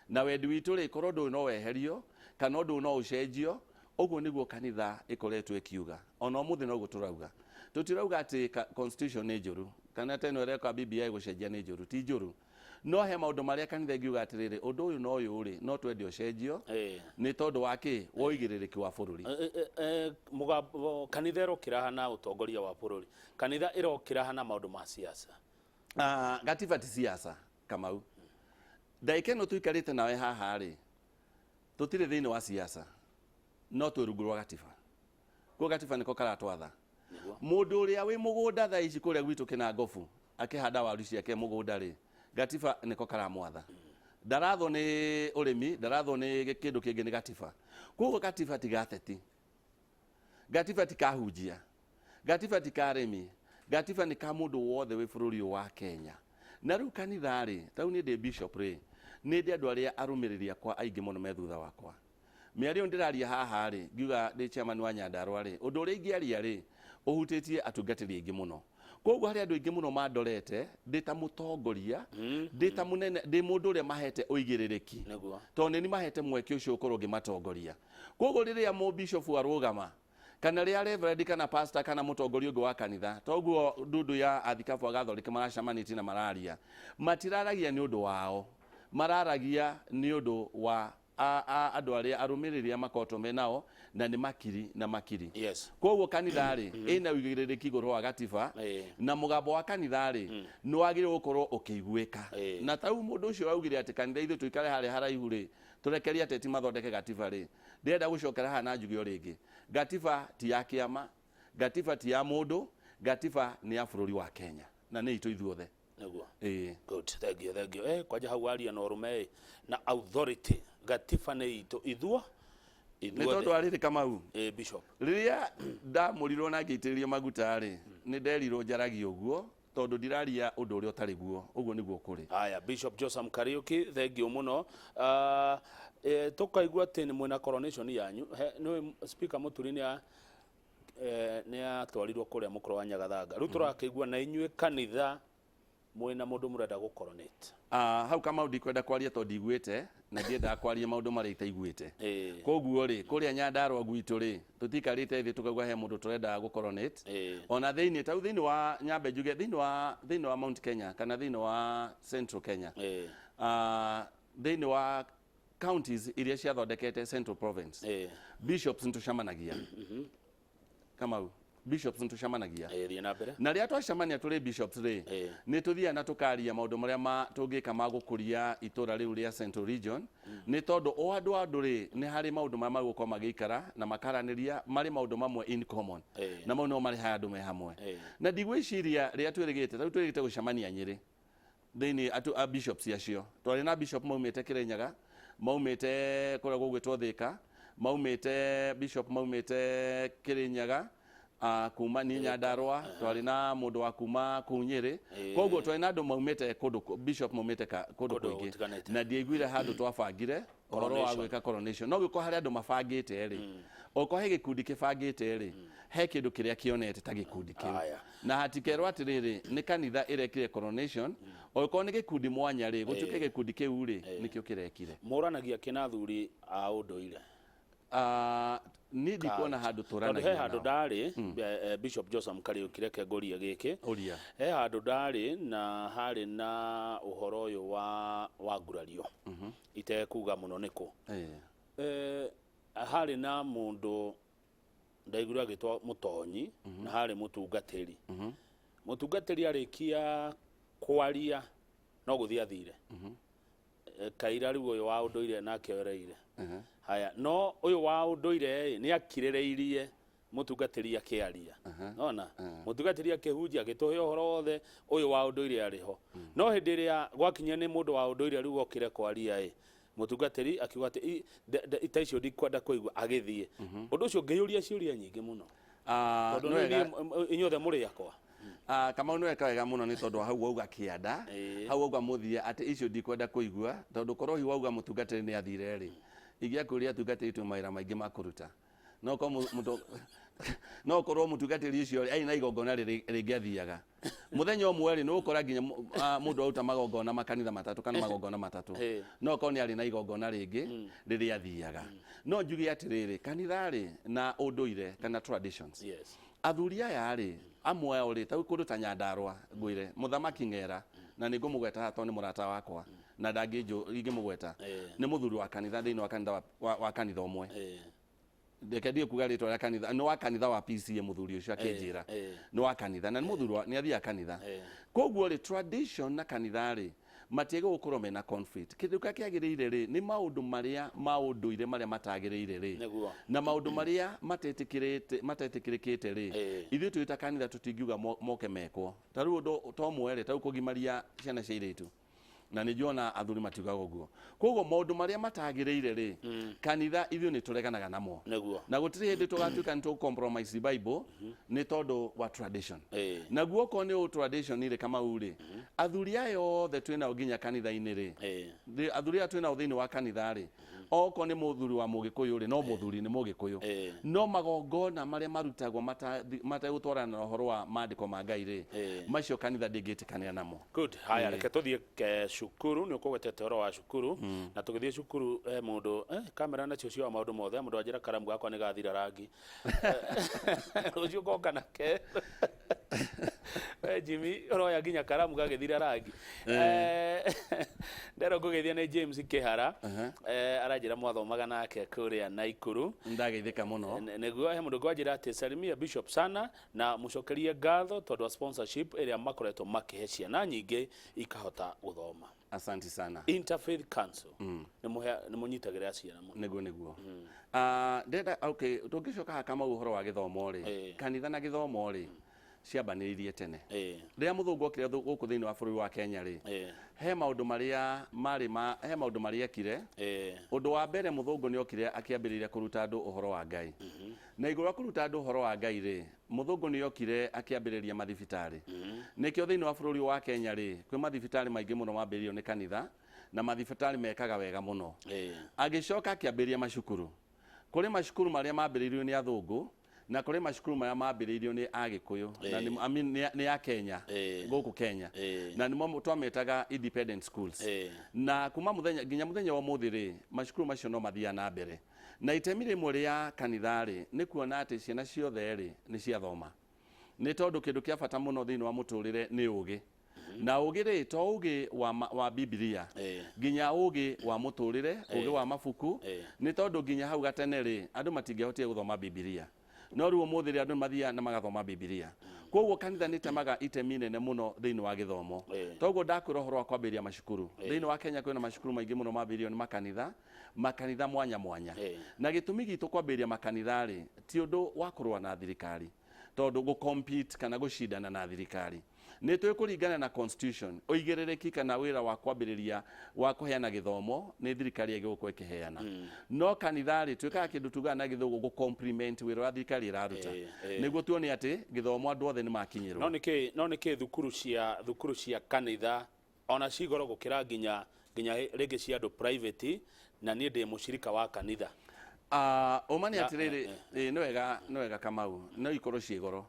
na wendi witũ rĩ, korwo ũndũ ũyũ no weherio kana ũndũ ũyũ no ũcenjio. Ũguo nĩguo kanitha ĩkoretwo ĩkiuga, ona ũmũthĩ noguo tũrauga. Tũtirauga atĩ constitution nĩ njũru, kana ta ĩno ĩreka BBI gũcenjia nĩ njũru, ti njũru, no he maũndũ marĩa kanitha ĩngiuga atĩrĩrĩ, ũndũ ũyũ na ũyũ rĩ, no twende ũcenjio nĩ tondũ wa kĩ, wa ũigĩrĩrĩki wa bũrũri.
Mũgambo kanitha ĩrokĩra na ũtongoria wa bũrũri, kanitha ĩrokĩra na maũndũ ma siasa?
Gatiba ti siasa, Kamau. Ndagĩka ĩno tũikarĩte nawe haha rĩ, tũtirĩ thĩinĩ wa siasa, no twĩ rungu rwa gatiba. Koguo gatiba nĩko karatwatha. Mũndũ ũrĩa wĩ mũgũnda thaa ici kũrĩa gwitũ Kĩnangobu akĩhanda waru ciake mũgũnda rĩ, gatiba nĩko karamwatha. Ndarathwo nĩ ũrĩmi, ndarathwo nĩ kĩndũ kĩngĩ, nĩ gatiba. Koguo gatiba ti gateti, gatiba ti kahunjia, gatiba ti karĩmi, gatiba nĩ ka mũndũ wothe wĩ bũrũri ũyũ wa Kenya. Na rĩu kanitha rĩ, ta rĩu niĩ ndĩ bishop rĩ, nĩ ndĩ andũ arĩa arũmĩrĩri akwa aingĩ mũno me thutha wakwa. Mĩario ndĩraria haha rĩ, ngiuga ndĩ chairman wa Nyandarua rĩ, ũndũ ũrĩa ingĩaria rĩ, ũhutĩtie atungatĩri aingĩ mũno. Koguo harĩ andũ aingĩ mũno mandorete ndĩ ta mũtongoria, ndĩ ta mũnene, ndĩ mũndũ ũrĩa mahete ũigĩrĩrĩki, tondũ nĩ ni mahete mweke ũcio ũkorwo ngĩmatongoria. Koguo rĩrĩa mũbishofu arũgama, kana rĩrĩa reverend kana pastor kana mũtongoria ũngĩ wa kanitha, toguo ndundu ya athikabu a Gathoriki maracemanĩtie na mararia, matiraragia nĩ ũndũ wao, mararagia nĩ ũndũ wa andũ arĩa arũmĩrĩri arĩa makoretwo me nao, na nĩ makiri na makiri. Koguo kanitha rĩ, ĩna ũigĩrĩrĩki igũrũ wa gatiba, na mũgambo wa kanitha rĩ, nĩ wagĩrĩirwo gũkorwo ũkĩiguĩka. Na ta rĩu mũndũ ũcio augire atĩ kanitha ithuĩ tũikare harĩa haraihu rĩ, tũrekerie ateti mathondeke gatiba rĩ, ndĩrenda gũcokera haha na njuge o rĩngĩ, gatiba ti ya kĩama, gatiba ti ya mũndũ, gatiba nĩ ya bũrũri wa Kenya na nĩ itũ ithuothe.
Nĩguo. Good, thank you, thank you. Kwanja hau waria na ũrũme na authority, gatiba nĩ itũ ithuo
Nĩ tondũ wa rĩrĩ, Kamau,
Bishop,
rĩrĩa ndamũrirwo na ngĩitĩrĩrio maguta rĩ, nĩ nderirwo njaragie ũguo, tondũ ndiraria ũndũ ũrĩa ũtarĩ guo. Ũguo nĩguo kũrĩ.
Haya, Bishop Josam Kariuki, thank you mũno. Tũkaigua atĩ nĩ mwĩna coronation yanyu. Nĩ Speaker Mũturi nĩ nĩ atwarirwo kũrĩa mũkũrũ wa Nyagathanga. Rĩu tũrakĩigua na inyuĩ kanitha mwĩna mũndũ mũrenda gũcoronate.
Hau Kamau ndikwenda kwaria tondũ ndiguĩte, na ndiendaga kwaria maũndũ marĩa itaiguĩte. Koguo rĩ, kũrĩa Nyandarua gwitũ rĩ, tũtikarĩte thĩ tũkaigua he mũndũ tũrenda gũcoronate. Ona thĩinĩ, ta rĩu thĩinĩ wa nyambe njuge thĩinĩ wa Mount Kenya kana thĩinĩ wa Central Kenya, thĩinĩ wa counties iria ciathondekete Central Province, bishops nĩtũcemanagia. Kamau, bishops nĩtũcemanagia.
Thiĩ na mbere.
Na rĩrĩa twacemania tũrĩ bishops rĩ, nĩ tũthiaga na tũkaria maũndũ marĩa tũngĩka ma gũkũria itũra rĩu rĩa Central Region, nĩ tondũ o andũ rĩ, nĩ harĩ maũndũ marĩa magũkorwo magĩikara na makaranĩria marĩ maũndũ mamwe in common, na mau nĩmo marehaga andũ me hamwe. Na ndigwĩciria rĩrĩa twĩrĩgĩte, ta rĩu twĩrĩgĩte gũcemania Nyĩrĩ thĩinĩ atu a bishops acio, twarĩ na bishop maumĩte Kĩrĩnyaga, maumĩte kũrĩa gũgwĩtwo Thĩka, maumĩte bishop maumĩte Kĩrĩnyaga, kuma ni Nyandarua, twarĩ na mũndũ wa kuma kũu Nyĩrĩ. Koguo twarĩ na andũ maumĩte kũndũ, bishop maumĩte kũndũ
Kũndũ
kũingĩ,
gũtiganĩte.
Na ndiaiguire handũ twabangire ũhoro wa
Coronation.
gwĩka coronation. No gĩkorwo harĩ andũ mabangĩte rĩ, okorwo he gĩkundi kĩbangĩte rĩ, he kĩndũ kĩrĩa kĩonete ta gĩkundi kĩu, na hatikerwo atĩrĩrĩ nĩ kanitha ĩrekire coronation. Okorwo nĩ gĩkundi mwanya rĩ, gũtuĩke gĩkundi kĩu rĩ, nĩkĩo kĩrekire.
Mũranagia kĩ na athuri a ũndũire?
Niĩ ndikuona handũ
Tondũ he
tũranagia
handũ
nao.
ndarĩ, Bishop Josam Kariuki, reke ngũrie gĩkĩ.
Ũria.
He handũ ndarĩ na harĩ na ũhoro ũyũ wa ngurario, itekuga mũno nĩkũ. Harĩ na mũndũ ndaiguire agĩtwo mũtonyi, na harĩ mũtungatĩri. Mũtungatĩri arĩkia kwaria no gũthiĩ athire. Kaira rĩu ũyũ wa ũndũire nake oereire. Haya, no ũyũ wa ũndũire ĩ, nĩ akirĩrĩirie mũtungatĩri akĩaria. Nona mũtungatĩri akĩhunjia, agĩtũhe ũhoro wothe ũyũ wa ũndũire arĩ ho, no hĩndĩ ĩrĩa gwakinyire nĩ mũndũ wa ũndũire rĩu okire kwaria ĩ, mũtungatĩri akiuga atĩ ita icio ndikwenda kũigua, agĩthiĩ. Ũndũ ũcio ngĩyũria ciũria nyingĩ mũno, tondũ
nĩ wega.
Niĩ inyuothe mũrĩ akwa.
Ah, Kamau, nĩ weka wega mũno nĩ tondũ hau wauga kĩanda, hau wauga mũthia atĩ icio ndikwenda kũigua, tondũ korwo hihi wauga mũtungatĩri nĩ athire rĩ, ingĩakwĩrire atungatĩri twĩ mawĩra maingĩ ma kũruta. No korwo mũtungatĩri ũcio rĩ, arĩ na igongona rĩngĩ athiaga mũthenya ũmwe rĩ, nĩ ũgũkora nginya mũndũ aruta magongona makanitha matatũ kana magongona matatũ. No korwo nĩ arĩ na igongona rĩngĩ rĩrĩa athiaga. No njuge atĩrĩrĩ, kanitha rĩ na ũndũire kana traditions, athuri aya rĩ, amwe ao rĩ, ta kũndũ ta Nyandarũa, ngwĩre mũthamaki Ng'era, na nĩ ngũmũgweta haha tondũ nĩ mũrata wakwa na ndangĩnjũ ingĩmũgweta, nĩ mũthuri wa kanitha thĩinĩ wa kanitha wa kanitha ũmwe. Reke ndiĩ kuga rĩtwa rĩa kanitha, nĩ wa kanitha wa PCA. Mũthuri ũcio akĩnjĩra nĩ wa kanitha na nĩ mũthuri nĩ athiaga kanitha. Koguo rĩ, tradition na kanitha rĩ, matiagĩrĩirwo gũkorwo mena conflict. Kĩndũ kĩrĩa kĩagĩrĩire rĩ, nĩ maũndũ marĩa ma ũndũire marĩa matagĩrĩire rĩ, na maũndũ marĩa matetĩkĩrĩte matetĩkĩrĩkĩte rĩ, ithuĩ twĩ ta kanitha tũtingiuga moke mekwo. Ta rĩu ũndũ ta ũmwe rĩ, ta rĩu kũgimaria ciana cia airĩtu, na nĩ njuona athuri matiugaga ũguo. Koguo maũndũ marĩa matagĩrĩire rĩ, kanitha ithuĩ nĩ tũreganaga namo, na gũtirĩ hĩndĩ tũgatuĩka nĩ tũ compromise Bible nĩ tondũ wa tradition. Naguo okorwo nĩ ũ tradition rĩ, Kamau rĩ, athuri aya othe twĩnao nginya kanitha-inĩ rĩ, athuri aya twĩnao thĩinĩ wa kanitha rĩ, okorwo nĩ mũthuri wa mũgĩkũyũ rĩ, no mũthuri nĩ mũgĩkũyũ, no magongona marĩa marutagwo mategũtwarana na ũhoro wa maandĩko ma Ngai rĩ, macio kanitha ndĩngĩtĩkanĩra namo.
Good. Haya, reke tũthiĩ ke cukuru. Nĩ ũkũgwetete ũhoro wa cukuru, na tũgĩthiĩ cukuru, mũndũ kamera nacio cioa maũndũ mothe. Mũndũ anjĩra karamu gakwa nĩ gathira rangi, rũciũ ngoka nake. We Jimmy, ũroya nginya karamu gagĩthira rangi. Ndero ngũgeithia nĩ James Kĩhara. Aranjĩra mwathomaga nake kũrĩa Naikuru.
Ndageithĩka mũno.
Nĩguo he mũndũ ngwanjĩra atĩ salimia Bishop sana na mũcokerie ngatho tondũ wa sponsorship ĩrĩa makoretwo makĩhe ciana nyingĩ ikahota gũthoma.
Asante sana.
Interfaith Council nĩ mũnyitagĩrĩra ciana mũno.
Nĩguo. Ah, ndenda, okay, tũngĩcoka haha, Kamau, ũhoro wa gĩthomo rĩ, kanitha na gĩthomo rĩ, ciambanĩrĩirie tene. Rĩrĩa mũthũngũ okire gũkũ thĩinĩ wa bũrũri wa Kenya rĩ, he maũndũ marĩa marĩ ma he maũndũ marĩa ekire. Ũndũ wa mbere, mũthũngũ nĩ okire akĩambĩrĩria kũruta andũ ũhoro wa Ngai, na igũrũ wa kũruta andũ ũhoro wa Ngai rĩ, mũthũngũ nĩ okire akĩambĩrĩria mathibitarĩ. Nĩkĩo thĩinĩ wa bũrũri wa Kenya rĩ, kwĩ mathibitarĩ maingĩ mũno mambĩrĩirio nĩ kanitha, na mathibitarĩ mekaga wega mũno. Agĩcoka akĩambĩrĩria macukuru. Kũrĩ macukuru marĩa mambĩrĩirio nĩ athũngũ na kũrĩ macukuru marĩa mambĩrĩirio nĩ agĩkũyũ na nĩ, I mean, nĩ a Kenya, gũkũ Kenya, na nĩmo twametaga independent schools. Na kuma mũthenya nginya mũthenya wa ũmũthĩ rĩ, macukuru macio no mathiaga na mbere. Na itemi rĩmwe rĩa kanitha rĩ, nĩ kuona atĩ ciana ciothe rĩ, nĩ ciathoma, nĩ tondũ kĩndũ kĩa bata mũno thĩinĩ wa mũtũrĩre nĩ ũgĩ. Na ũgĩ rĩ, to ũgĩ wa Bibilia, nginya ũgĩ wa mũtũrĩre, ũgĩ wa mabuku, nĩ tondũ nginya hau gatene rĩ, andũ matingĩahotire gũthoma Bibilia, no rĩu ũmũthĩ rĩ, andũ nĩ mathiaga na magathoma Bibilia. Koguo kanitha nĩ temaga itemi nene mũno thĩinĩ wa gĩthomo. Toguo ndakwĩra ũhoro wa kwambĩrĩria macukuru thĩinĩ wa Kenya, kwĩna macukuru maingĩ mũno mambĩrĩirio nĩ makanitha, makanitha mwanya mwanya. Na gĩtũmi gitũ kwambĩrĩria makanitha rĩ, ti ũndũ wa kũrũa na thirikari, tondũ gũ compete kana gũcindana na thirikari, nĩ tũĩ kũringana na constitution ũigĩrĩrĩki kana wĩra wa kwambĩrĩria wa kũheana gĩthomo nĩ thirikari ĩgĩ gũkorwo ĩkĩheana. No kanitha rĩ, twĩkaga kĩndũ tugaga na gĩthũngũ gũ complement wĩra ũrĩa thirikari ĩraruta, nĩguo tuone atĩ gĩthomo andũ othe nĩ makinyĩrwo.
No nĩkĩ thukuru cia kanitha ona cigoro gũkĩra nginya rĩngĩ cia andũ private, na niĩ ndĩ mũcirika wa kanitha?
Ah, ũma nĩ atĩrĩrĩ, nĩ wega Kamau, no ikorwo ciĩ goro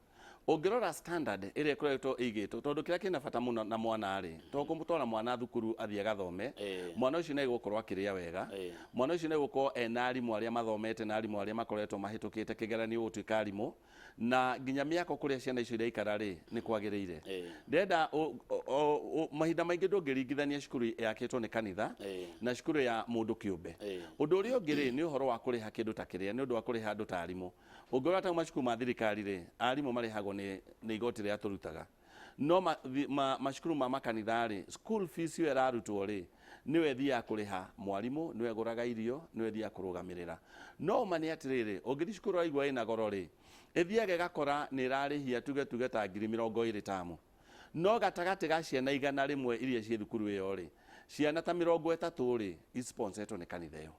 ũngĩrora standard ĩrĩa ĩkoretwo ĩigĩtwo, tondũ kĩrĩa kĩna bata mũno na mwana rĩ, to kũmũtwara mwana thukuru athiĩ agathome. Mwana ũcio nĩ egũkorwo akĩrĩa wega, mwana ũcio nĩ egũkorwo ena arimũ arĩa mathomete na arimũ arĩa makoretwo mahĩtũkĩte kĩgeranio gũtuĩka arimũ, na nginya mĩako kũrĩa ciana icio iraikara rĩ, nĩ kwagĩrĩire. Ndĩrenda mahinda maingĩ ndũngĩringithania cukuru yakĩtwo nĩ kanitha na cukuru ya mũndũ kĩũmbe. Ũndũ ũrĩa ũngĩ rĩ, nĩ ũhoro wa kũrĩha kĩndũ ta kĩrĩa, nĩ ũndũ wa kũrĩha andũ ta arimũ. Ũngĩrora ta macukuru ma thirikari rĩ, arimũ marĩhagwo nĩ igoti rĩrĩa tũrutaga, no macukuru ma makanitha rĩ, school fees ĩyo ĩrarutwo rĩ, Nĩwe thiaga kũrĩha mwarimũ, nĩwe gũraga irio, nĩwe thiaga kũrũgamĩrĩra. No ma nĩ atĩrĩrĩ, ũngĩthiĩ cukuru ũraigua ĩna goro rĩ, ĩthiaga ĩgakora nĩ ĩrarĩhia tuge ta 20,000 tamu. No gatagatĩ ga ciana 100 iria ciĩ thukuru ĩyo rĩ, ciana ta 30 rĩ, isponsetwo nĩ kanitha ĩyo.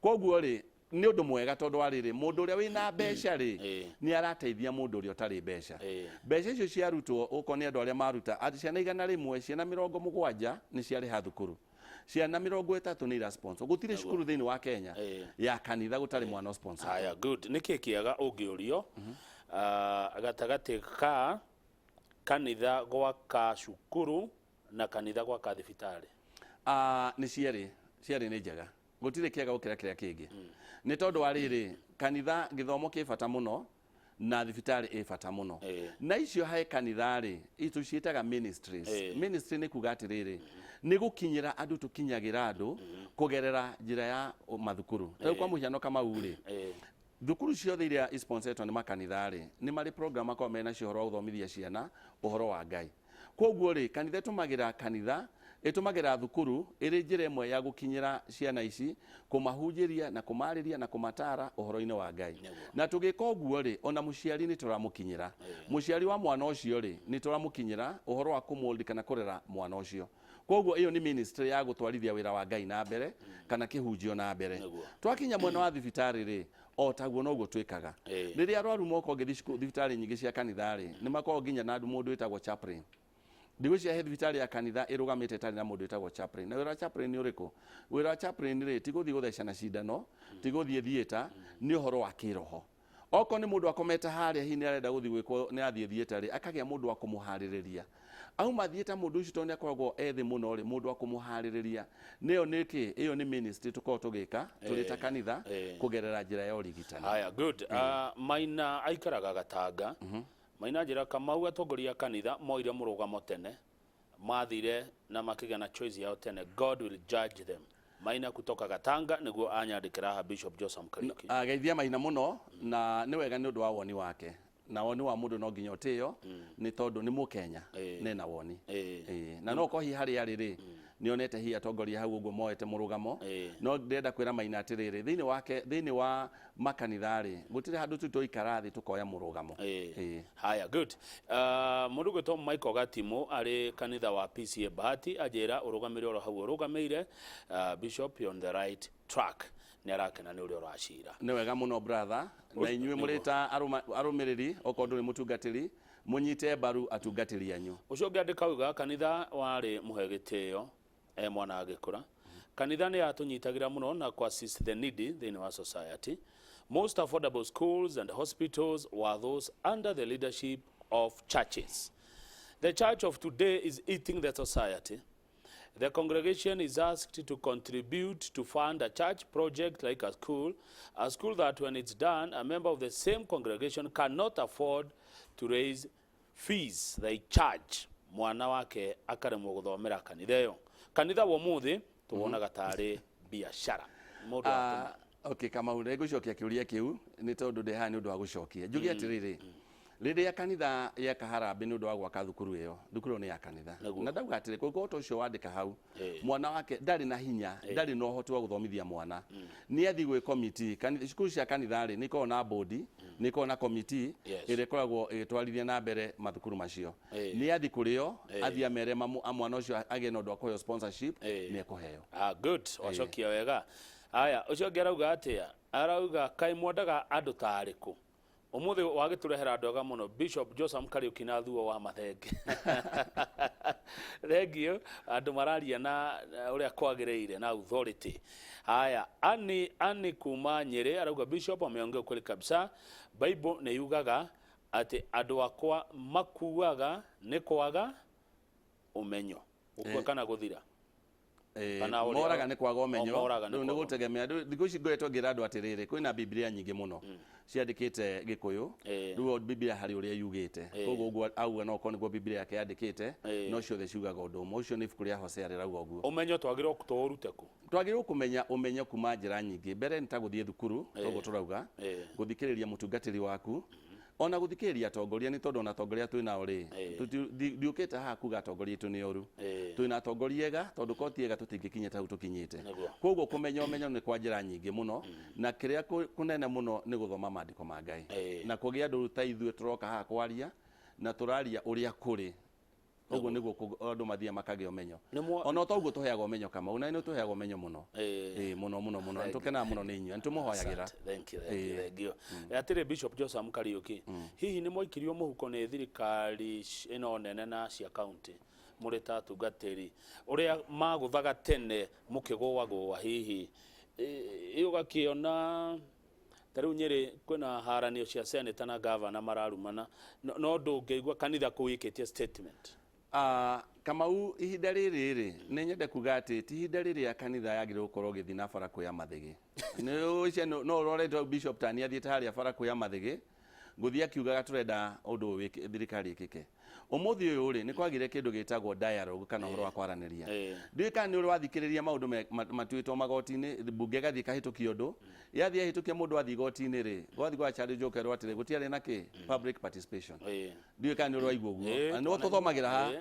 Koguo rĩ, nĩ ũndũ mwega tondũ wa rĩrĩ, mũndũ ũrĩa wĩna mbeca rĩ, nĩ arateithia mũndũ ũrĩa ũtarĩ mbeca. Mbeca icio ciarutwo, okorwo nĩ andũ arĩa maruta, atĩ ciana 100, ciana 70 nĩ ciarĩha thukuru. Ciana 30 nĩ ira sponsor. Gũtirĩ cukuru thĩinĩ wa Kenya ya kanitha gũtarĩ mwana sponsor.
Haya, good. Nĩkĩ kĩega ũngĩũrio gatagatĩ ka kanitha gwaka cukuru na kanitha gwaka thibitarĩ?
Nĩ cierĩ nĩ njega. Gũtirĩ kĩega gũkĩra kĩrĩa kĩngĩ. Nĩ tondũ wa rĩrĩ, kanitha gĩthomo kĩ bata mũno na thibitarĩ ĩ bata mũno. Na icio he kanitha rĩ, tũciĩtaga ministries. Ministry nĩ kuga atĩrĩrĩ, nĩ gũkinyĩra andũ, tũkinyagĩra andũ kũgerera njĩra ya mathukuru. Ta rĩu kwa mũhiano Kamau rĩ, thukuru ciothe iria isponsetwo nĩ makanitha rĩ, nĩ marĩ program makoragwo mena cio ũhoro wa gũthomithia ciana ũhoro wa Ngai. Koguo rĩ, kanitha ĩtũmagĩra kanitha, ĩtũmagĩra thukuru ĩrĩ njĩra ĩmwe ya gũkinyĩra ciana ici, kũmahunjĩria na kũmarĩria na kũmatara ũhoro-inĩ wa Ngai. Na tũgĩka ũguo rĩ, ona mũciari nĩ tũramũkinyĩra. Mũciari wa mwana ũcio rĩ, nĩ tũramũkinyĩra ũhoro wa kũmold kana kũrera mwana ũcio. Koguo ĩyo nĩ ministry ya gũtwarithia wĩra wa Ngai na mbere kana kĩhunjio na mbere. Twakinya mwena wa thibitarĩ rĩ, o taguo noguo twĩkaga. Rĩrĩa arwaru moka ũngĩthiĩ thibitarĩ nyingĩ cia kanitha rĩ, nĩ makoragwo nginya na mũndũ wĩtagwo chaplain. Ndigwĩciria he thibitarĩ ya kanitha ĩrũgamĩte ĩtarĩ na mũndũ wĩtagwo chaplain. Na wĩra wa chaplain nĩ ũrĩkũ? Wĩra wa chaplain rĩ, ti gũthiĩ gũthecana cindano, ti gũthiĩ theatre, nĩ ũhoro wa kĩroho. Okorwo nĩ mũndũ akomete harĩa hihi nĩ arenda gũthiĩ gwĩkwo nĩ athiĩ theatre rĩ, akagĩa mũndũ wa kũmũharĩrĩria. Auma theatre mũndũ ũcio tondũ nĩ akoragwo ethĩ mũno rĩ, mũndũ wa kũmũharĩrĩria. Nĩyo nĩ kĩ? Ĩyo nĩ ministry tũkoragwo tũgĩka tũrĩ ta kanitha kũgerera njĩra ya ũrigitani.
Haya, good. Maina aikaraga Gatanga. Maina njĩra Kamau atongoria a kanitha moire mũrũgamo tene, mathire na makĩgĩa na choice yao tene. God will judge them. Maina kutoka Gatanga nĩguo anyandĩkĩra haha Bishop Josam Kariuki.
Geithia Maina mũno na nĩ wega nĩ ũndũ wa woni wake. Na woni wa mũndũ no nginya ũtĩo nĩ tondũ nĩ Mũkenya nena woni. Na no ũkorwo hihi harĩa arĩ rĩ, nĩ onete hihi atongoria hau ũguo moete mũrũgamo. No ndĩrenda kwĩra Maina atĩrĩrĩ, thĩinĩ wake, thĩinĩ wa makanitha rĩ, gũtirĩ handũ tu tũikara thĩ tũkoya mũrũgamo.
Haya, good. Mũndũ ũgwĩtwo Michael Gatimu arĩ kanitha wa PCA Bahati anjĩra ũrũgamĩre oro hau ũrũgamĩire, Bishop, you're on the right track. Nĩ arakena nĩ ũrĩa ũracira.
Nĩ wega mũno brother, na inyuĩ mũrĩ ta arũmĩrĩri, okorwo ndũrĩ mũtungatĩri, mũnyite mbaru atungatĩri anyu.
Ũcio ũngĩ andĩka uga kanitha warĩ mũhe gĩtĩo mwana agĩkũra. Kanitha nĩ yatũnyitagĩra mũno na kũ assist the needy thĩinĩ wa society. Most affordable schools and hospitals were those under the leadership of churches. The church of today is eating the society. The congregation is asked to contribute to fund a church project like a school that when it's done, a member of the same congregation cannot afford to raise fees they charge. Mwana wake akaremwo gũthomera kanitha ĩyo. Kanitha wa ũmũthĩ tuwonaga tarĩ biashara. Mũndũ atũma.
Okay, Kamau, nĩ ngũcokia kĩũria kĩu nĩ tondũ ndĩ haha nĩ ũndũ wa gũcokia. Njuge atĩrĩrĩ, rĩrĩa kanitha yeka harambĩ nĩ ũndũ wa gwaka thukuru ĩyo, thukuru ĩyo nĩ ya kanitha. Na ndauga atĩrĩ, kũngĩkorwo ta ũcio wandĩka hau, mwana wake ndarĩ na hinya, ndarĩ na ũhoti wa gũthomithia mwana. Nĩ athiĩ gwĩ committee. Cukuru cia kanitha rĩ, nĩ ikoragwo na board, nĩ ikoragwo na committee ĩrĩa ĩkoragwo ĩgĩtwarithia na mbere mathukuru macio. Nĩ athiĩ kũrĩ o, athiĩ amere mwana ũcio agĩe na ũndũ wa kũheo sponsorship, nĩ ekũheo.
Good. Wacokia wega. Aya, ũcio ũngĩ arauga atĩa? Arauga kaĩ mwendaga andũ ta arĩkũ? Ũmũthĩ wagĩtũrehera andũ ega mũno, Bishop Josam Kariuki na Thuo wa Mathenge. Thank you. Andũ mararia na ũrĩa kwagĩrĩire na authority. Haya, Ani kuma Nyeri arauga Bishop ameongea ukweli kabisa. Bible nĩ yugaga atĩ andũ akwa makuaga nĩ kwaga ũmenyo. Gũkua kana gũthira. Kana ũrĩa
Moraga nĩ kwaga ũmenyo.
Moraga nĩ
Rĩu nĩ
kwaga.
gũtegemea. Rĩu thikũ ici ngoretwo ngĩra andũ atĩrĩrĩ, kwĩna Biblia nyingĩ mũno ciandĩkĩte Gĩkũyũ. Rĩu Biblia harĩ ũrĩa yugĩte. Koguo ũguo auga no okorwo nĩguo Biblia yake yandĩkĩte, no ciothe ciugaga ũndũ ũmwe. Ũcio nĩ ibuku rĩa Hosea rĩrauga ũguo.
Ũmenyo twagĩrĩirwo tũũrute kũ?
Twagĩrĩirwo kũmenya ũmenyo kuma njĩra nyingĩ. Mbere nĩ ta gũthiĩ thukuru, toguo tũrauga, gũthikĩrĩria mũtungatĩri waku, Ona gũthikĩrĩria atongoria, nĩ tondũ ona atongoria twĩ nao rĩ, ndiũkĩte haha kuga atongoria aitũ nĩ oru. Twĩna atongoria ega, tondũ ko ti ega tũtingĩkinyĩte hau tũkinyĩte. Koguo kũmenya ũmenyo nĩ kwa njĩra nyingĩ mũno, na kĩrĩa kũnene mũno nĩ gũthoma maandĩko ma Ngai na kũgĩa andũ ta ithuĩ tũroka haha kwaria na tũraria ũrĩa kũrĩ. Ũguo nĩguo andũ mathiaga makagĩa ũmenyo. Ona to ũguo tũheagwo ũmenyo, Kamau, na nĩ tũheagwo ũmenyo mũno. Ĩĩ, mũno mũno mũno. Nĩ tũkenaga mũno nĩ inyuĩ, nĩ tũmũhoyagĩra.
Asante. Thank you, thank you, thank you. Atĩrĩ, Bishop Josam Kariuki, hihi nĩ mwaikirio mũhuko nĩ thirikari ĩno nene na cia county mũrĩ ta atungatĩri ũrĩa magũthaga tene mũkĩgũagũa? Hihi ĩ ũgakĩona ta rĩu Nyĩrĩ kwĩna haranio cia senator na governor mararumana, no ndũngĩigua kanitha kũu ĩkĩtie statement?
Ah, Kamau, ihinda rĩrĩ rĩ, nĩ nyende kuga atĩ ti ihinda rĩrĩa kanitha yagĩrĩirwo gũkorwo ũgĩthiĩ na bara kuoya mathĩgĩ. Nĩ ũcio no ũrorete Bishop Tani athiĩte harĩa bara kuoya mathĩgĩ, gũthiĩ akiugaga tũrenda ũndũ ũyũ thirikari ĩkĩke. Ũmũthĩ ũyũ rĩ, nĩ kwagĩire kĩndũ gĩtagwo dialogue kana ũhoro wa kwaranĩria. Ndiũĩ kana nĩ ũrĩ wathikĩrĩria maũndũ matuĩtwo magoti-inĩ, mbunge ĩgathiĩ ĩkahĩtũkia ũndũ, yathiĩ yahĩtũkia, mũndũ athiĩ igoti-inĩ rĩ, gwathiĩ gwa challenge ũkerwo atĩrĩ, gũtiarĩ na kĩ public participation. Ndiũĩ kana nĩ ũrĩ waigua ũguo. Na nĩguo tũthomagĩra haha.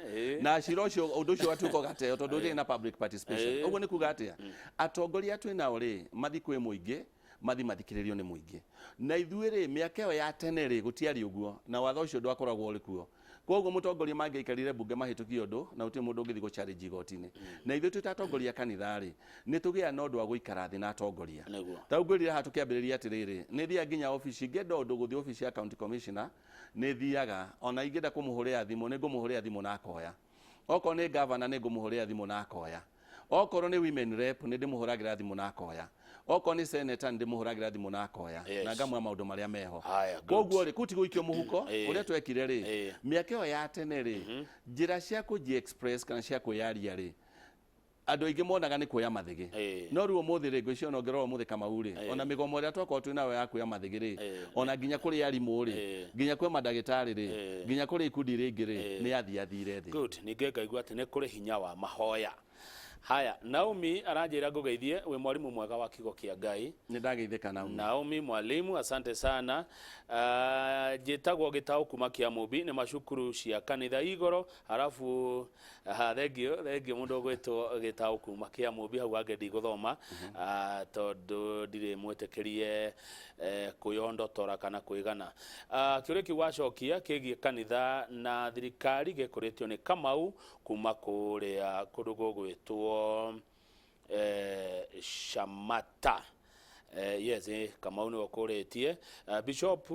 Na cira ũcio, ũndũ ũcio ũgatuĩka ũgateo tondũ ũtirĩ na public participation. Ũguo nĩ kuga atĩa? Atongoria twĩ nao rĩ, mathiĩ kwĩ mũingĩ, mathiĩ mathikĩrĩrio nĩ mũingĩ. Na ithuĩ rĩ, mĩaka ĩyo ya tene rĩ, gũtiarĩ ũguo, na watho ũcio ndwakoragwo ũrĩ kuo. Koguo mũtongoria mangĩaikarire mbunge mahĩtũkie ũndũ, na gũtirĩ mũndũ ũngĩthiĩ gũ challenge igoti-inĩ. Na ithuĩ twĩ ta atongoria a kanitha rĩ, nĩ tũgĩaga na ũndũ wa gũikara thĩ na atongoria. Ta rĩu ngwĩrire haha tũkĩambĩrĩria atĩrĩrĩ, nĩ thiaga nginya obici, ngĩenda ũndũ gũthiĩ obici ya county commissioner, nĩ thiaga, ona ingĩenda kũmũhũrĩra thimũ, nĩ ngũmũhũrĩra thimũ na akoya. Okorwo nĩ governor, nĩ ngũmũhũrĩra thimũ na akoya. Okorwo nĩ women rep, nĩ ndĩmũhũragĩra thimũ na akoya. Okorwo nĩ senator, nĩ ndĩmũhũragĩra thimũ na akoya na ngamwĩra maũndũ marĩa meho.
Haya, good.
Koguo rĩ, kũu ti gũikio mũhuko. Ũrĩa twekire rĩ, mĩaka ĩyo ya tene rĩ, njĩra cia kũji express kana cia kwĩyaria rĩ, andũ aingĩ monaga nĩ kuoya mathĩgĩ. No rĩu ũmũthĩ rĩ, ngwĩciria ona ũngĩrora ũmũthĩ, Kamau rĩ, ona mĩgomo ĩrĩa twakorwo twĩ nayo ya kuoya mathĩgĩ rĩ, ona nginya kũrĩ arimũ rĩ, nginya kwĩ mandagĩtarĩ rĩ, nginya kũrĩ ikundi iria ingĩ rĩ, nĩ yathiathire thĩ.
Good. Ningĩ ngaigua atĩ nĩ kũrĩ hinya wa mahoya. Haya, Naomi aranjĩra ngũgeithie, wĩ mwarimũ mwega wa kiugo kĩa Ngai.
Nĩ ndageithĩka, Naomi.
Naomi mwalimu, asante sana. Njĩtagwo Gĩtaũ kuma Kĩamũmbi, nĩ macukuru cia kanitha igoro harabu. Ha, thengio, thengio mũndũ ũgwĩtwo Gĩtaũ kuma Kĩamũmbi. Hau hangĩ ndigũthoma, tondũ ndirĩ mwĩtĩkĩrie kwĩyondotora kana kwĩgana. Kĩũria kĩu wacokia kĩgiĩ kanitha na thirikari gĩkũrĩtio nĩ Kamau kuma kũrĩa kũndũ gũgwĩtwo Shamata. Yes, Kamau nĩwe ũkũrĩtie. Bishop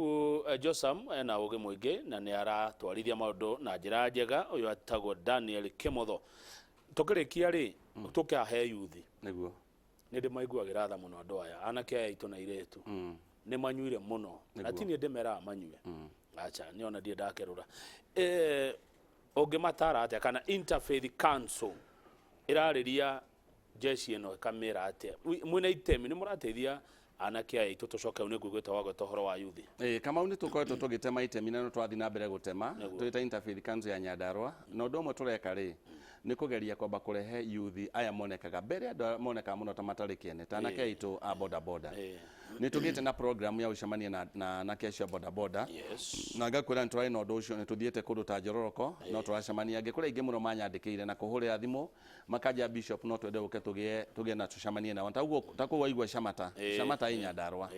Josam ena ũgĩ mũingĩ na nĩ aratwarithia maũndũ na njĩra njega. Ũyũ atagwo Daniel Kĩmotho. Tũkĩrĩkia rĩ, tũkahe yuthi. Nĩ ndĩmaiguagĩra tha mũno andũ aya, anake aya aitũ na airĩtu, nĩ manyuire mũno na ti niĩ ndĩmeraga manyue, acha, nĩ ona ndirĩ ndakerũra. Ũngĩmatara atĩa, kana Interfaith Council ĩrarĩria jeshi ĩno ĩkamĩra atĩa? Mwĩna itemi, nĩ mũrateithia anake aya aitũ? Tũcoke hau, nĩ nguigĩte wagweta ũhoro wa yuthi.
Ĩĩ, Kamau, nĩ tũkoretwo tũgĩtema itemi na no twathiĩ na mbere gũtema twĩ ta Interfaith Council ya Nyandarua. Na ũndũ ũmwe tũreka rĩ, nĩ kũgeria kwamba kũrehe yuthi aya monekaga mbere, andũ aya monekaga mũno ta matarĩ kĩene, ta anake aitũ a boda boda. Nĩ tũgĩte na program ya gũcemania na anake acio a boda boda na ngakwĩra nĩ tũrarĩ na ũndũ ũcio, nĩ tũthiĩte kũndũ ta Njororoko, no tũracemania angĩ kũrĩ aingĩ mũno manyandĩkĩire na kũhũrĩra thimũ makanja, "Bishop, no twende ũke tũgĩe na tũcemanie nao." Ta ũguo ta kũu waigua Shamata, Shamata ĩ Nyandarua,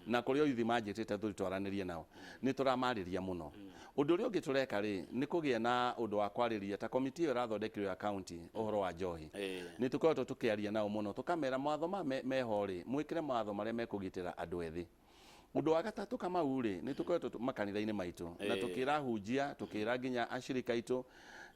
na kũrĩ o yuthi manjĩtĩte tũthiĩ twaranĩrie nao, nĩ tũramarĩria mũno. Ũndũ ũrĩa ũngĩ tũreka rĩ, nĩ kũgĩa na ũndũ wa kwarĩria ta komiti ĩyo ĩrathondekirwo ya county ũhoro wa njohi. Nĩ tũkoretwo tũkĩaria nao mũno, tũkamera mawatho ma meho rĩ, mwĩkĩre mawatho marĩa mekũgitĩra andũ ethĩ. Ũndũ wa gatatũ, Kamau rĩ, nĩ tũkoretwo makanitha-inĩ maitũ na tũkĩra hunjia, tũkĩra nginya acirika aitũ,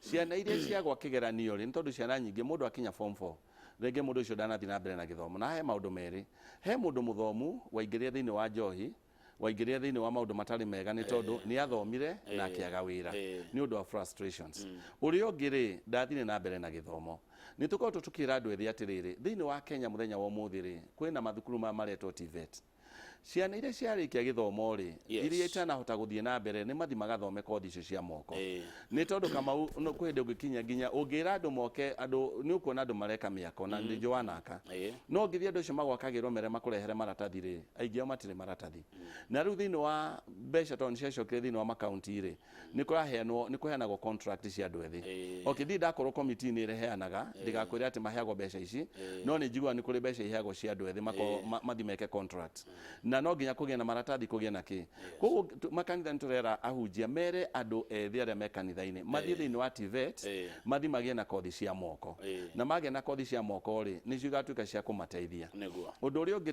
ciana iria ciagwa kĩgeranio rĩ, nĩ tondũ ciana nyingĩ mũndũ akinya form 4, rĩngĩ mũndũ ũcio ndanathiĩ na mbere na gĩthomo. Na he maũndũ merĩ: he mũndũ mũthomu waingĩrire thĩinĩ wa njohi, waingĩrire thĩinĩ wa maũndũ matarĩ mega nĩ tondũ nĩ athomire na akĩaga wĩra nĩ ũndũ wa frustrations. Ũrĩa ũngĩ rĩ, ndathire na mbere na gĩthomo. Nĩ tũkoretwo tũkĩra andũ ethĩ atĩrĩrĩ, thĩinĩ wa Kenya mũthenya wa ũmũthĩ rĩ, kwĩna mathukuru maya maretwo TVET. Ciana iria ciarĩkia gĩthomo rĩ, iria itanahota gũthiĩ na mbere, nĩ mathiĩ magathome kothi icio cia moko. Nĩ tondũ Kamau, no kwĩ hĩndĩ ũngĩkinya nginya ũngĩra andũ moke, andũ nĩ ũkuona andũ mareka mĩako na nĩ njũĩ wanaka. No ũngĩthiĩ andũ acio magwakagĩrwo mere makũrehere maratathi rĩ, aingĩ ao matirĩ maratathi. Na rĩu thĩinĩ wa mbeca tondũ nĩ ciacokire thĩinĩ wa makaunti rĩ, nĩ kũraheanwo, nĩ kũheanagwo contract cia andũ ethĩ. Okay, ndirĩ ndakorwo committee-inĩ ĩrĩa ĩheanaga, ndigakwĩre atĩ maheagwo mbeca ici, no nĩ njiguaga nĩ kũrĩ mbeca iheagwo cia andũ ethĩ makorwo mathiĩ meke contract. Na no nginya kũgĩe na maratathi, kũgĩe na kĩ. Koguo makanitha nĩ tũrera ahunjia mere andũ ethĩ arĩa me kanitha-inĩ mathiĩ thĩinĩ wa TVET, mathiĩ magĩe na kothi cia moko. Na magĩa na kothi cia moko rĩ, nĩcio igatuĩka cia kũmateithia. Ũndũ ũrĩa ũngĩ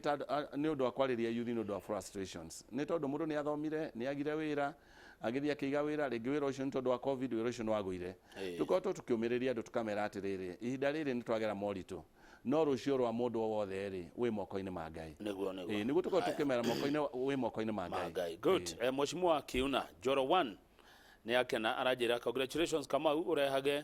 nĩ ũndũ wa kwarĩria youth nĩ ũndũ wa frustrations. Nĩ tondũ mũndũ nĩ athomire, nĩ agire wĩra, agĩthiĩ akĩiga wĩra, rĩngĩ wĩra ũcio nĩ tondũ wa Covid, wĩra ũcio nĩ wagũire. Tũkoretwo tũkĩũmĩrĩria andũ tũkamera atĩrĩrĩ, ihinda rĩrĩ nĩ twagera moritũ, no rũciũ rwa mũndũ o wothe rĩ, wĩ moko-inĩ ma Ngai.
Nĩguo, nĩguo.
Ĩĩ, nĩguo tũkorwo tũkĩmera moko-inĩ, wĩ moko-inĩ ma
Ma
Ngai.
Ngai. Good. Mheshimiwa Kiuna Njoro 1 nĩ akena, aranjĩra congratulations Kamau, ũrehage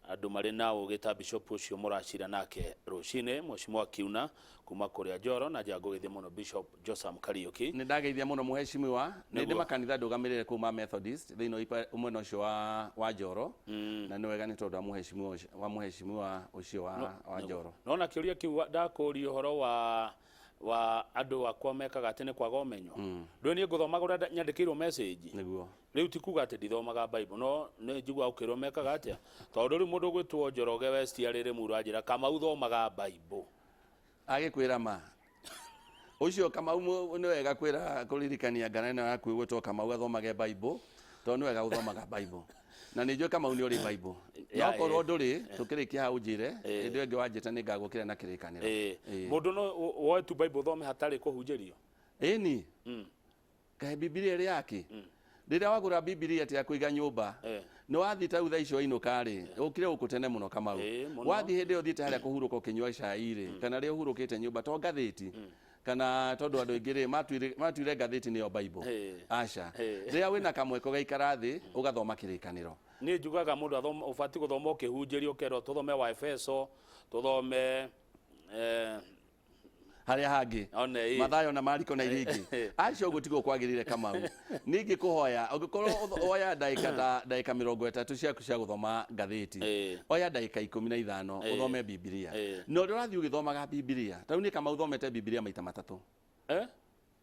andũ marĩ na ũgĩ ta bishop ũcio mũracira nake rũcinĩ. Mheshimiwa Kiuna kuma kũrĩa Njoro na njangũgĩthie mũno Bishop Josam Kariuki.
Nĩ ndageithia mũno mũheshimiwa, nĩ ndĩ makanitha ndũgamĩrĩre kũu ma Methodist thĩinĩ wa mwena ũcio wa Njoro, na nĩ wega nĩ tondũ wa mũheshimiwa ũcio, wa mũheshimiwa ũcio wa Njoro.
Nona kĩũria kĩu ndakũria ũhoro wa andũ akwa mekaga atĩ nĩ kwaga ũmenyo. Ndũĩ niĩ ngũthomaga ũrĩa nyandĩkĩirwo message.
Nĩguo.
Rĩu ti kuga atĩ ndithomaga Bible, no nĩ njiguaga ũkĩrwo mekaga atĩa. Tondũ rĩu mũndũ ũgwĩtwo Njoroge West arĩ Rĩmuru anjĩra Kamau thomaga Bible.
Agĩkwĩra ma. Ũcio Kamau nĩ wega kwĩra kũririkania ngana ĩno yaku ĩgwĩtwo Kamau athomage Bible, tondũ nĩ wega gũthomaga Bible. Na nĩ njũĩ Kamau nĩ ũrĩ Bible. No korwo ndũrĩ, tũkĩrĩkia hau ũnjĩre, hĩndĩ ĩyo ĩngĩ wanjĩta nĩ ngagũkĩra na kĩrĩkanĩro.
Mũndũ no woe tu Bible ũthome hatarĩ kũhunjĩrio?
Ĩni. Kaĩ Bibilia ĩrĩ yake? Rĩrĩa wagũra Bibilia ti ya kũiga nyũmba. Nĩ wathiĩ ta rĩu thaa icio wainũka rĩ, ũkire gũkũ tene mũno Kamau.
Mũno.
Wathiĩ hĩndĩ ĩyo ũthiĩte harĩa kũhurũka ũkĩnyua cai rĩ, kana rĩrĩa ũhurũkĩte nyũmba, to ngathĩti. Kana tondũ andũ aingĩ rĩ, matuire ngathĩti nĩyo Bible. Aca. Rĩrĩa wĩna kamweke ũgaikara thĩ, ũgathoma kĩrĩkanĩro.
Niĩ njugaga mũndũ ũbatiĩ gũthoma ũkĩhunjĩrio, ũkerwo tũthome wa Efeso, tũthome
harĩa hangĩ
One, ĩ.
Mathayo na Mariko na iria ingĩ. Acio ũguo tiguo kwagĩrĩire Kamau. Ningĩ kũhoya ũngĩkorwo woya ndagĩka ta ndagĩka 30 ciaku cia gũthoma ngathĩti, oya ndagĩka 15 ũthome Bibilia. Na ũrĩa ũrathiĩ ũgĩthomaga Bibilia, ta rĩu niĩ Kamau thomete Bibilia maita matatũ.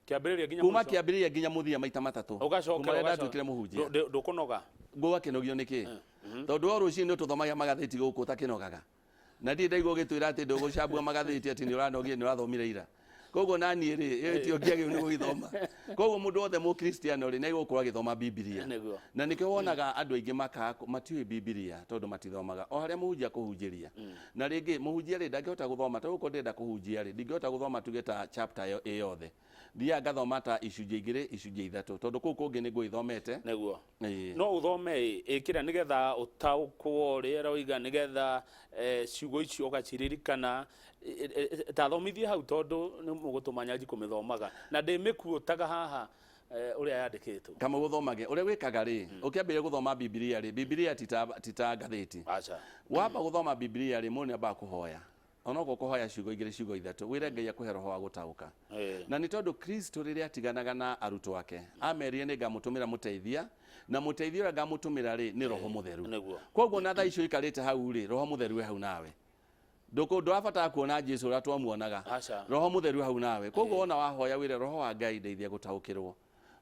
Kĩambĩrĩria nginya
Kuma
mũico.
Kĩambĩrĩria nginya mũthia maita matatũ.
Ũgacoka
Kuma rĩrĩa ndatuĩkire mũhunjia.
Ndũkũnoga?
Ngũgakĩnogio nĩkĩ? Tondũ o rũcinĩ tũthomagia magathĩti gũkũ ũtakĩnogaga. Na ndirĩ ndaigua ũgĩtwĩra atĩ ndũgũcambua magathĩti atĩ nĩ ũranogie nĩ ũrathomire ira. Koguo naniĩ rĩ, ĩyo ti ũngĩagĩrĩirwo nĩ gũgĩthoma. Koguo mũndũ wothe mũkristiano rĩ, nĩ agĩrĩirwo gũkorwo agĩthoma Bibilia. Na nĩkĩo wonaga andũ aingĩ makaga matiũĩ Bibilia tondũ matithomaga. O harĩa mũhunjia akũhunjĩria. Na rĩngĩ mũhunjia rĩ, ndangĩhota gũthoma, ta rĩu okorwo ndĩrenda kũhunjia rĩ, ndingĩhota gũthoma tuge ta chapter ĩyo ĩ yothe. Thiaga ngathoma ta icunjĩ igĩrĩ, icunjĩ ithatũ, tondũ kũu kũngĩ nĩ ngũgĩthomete.
No ũthome ĩ, ĩkĩra nĩgetha ũtaũkwo ũrĩa ĩroiga, nĩgetha ciugo icio ũgaciririkana. Ta thomithie hau tondũ nĩ mũgũtũma nyanji kũmĩthomaga. Na ndĩmĩkuotaga haha ũrĩa yandĩkĩtwo.
Kama ũthomage, ũrĩa wĩkaga rĩ, ũkĩambĩrĩria gũthoma Bibilia rĩ, Bibilia ti ta ngathĩti. Wamba gũthoma Bibilia rĩ, mũndũ nĩ ambaga kũhoya. Onokorwo kũhoya ciugo igĩrĩ, ciugo ithatũ, wĩre Ngai akũhe roho wa gũtaũka. Na nĩ tondũ Kristo rĩrĩa atiganaga na arutwo ake, amerire nĩ ngamũtũmĩra mũteithia, na mũteithia ũrĩa ngamũtũmĩra rĩ, nĩ Roho Mũtheru. Koguo na thaa icio ũikarĩte hau rĩ, Roho Mũtheru e hau nawe. Ndũrabatara kuona Jesu ũrĩa twamuonaga. Roho Mũtheru hau nawe. Koguo wona wahoya wĩre Roho wa Ngai ndeithia gũtaũkĩrwo.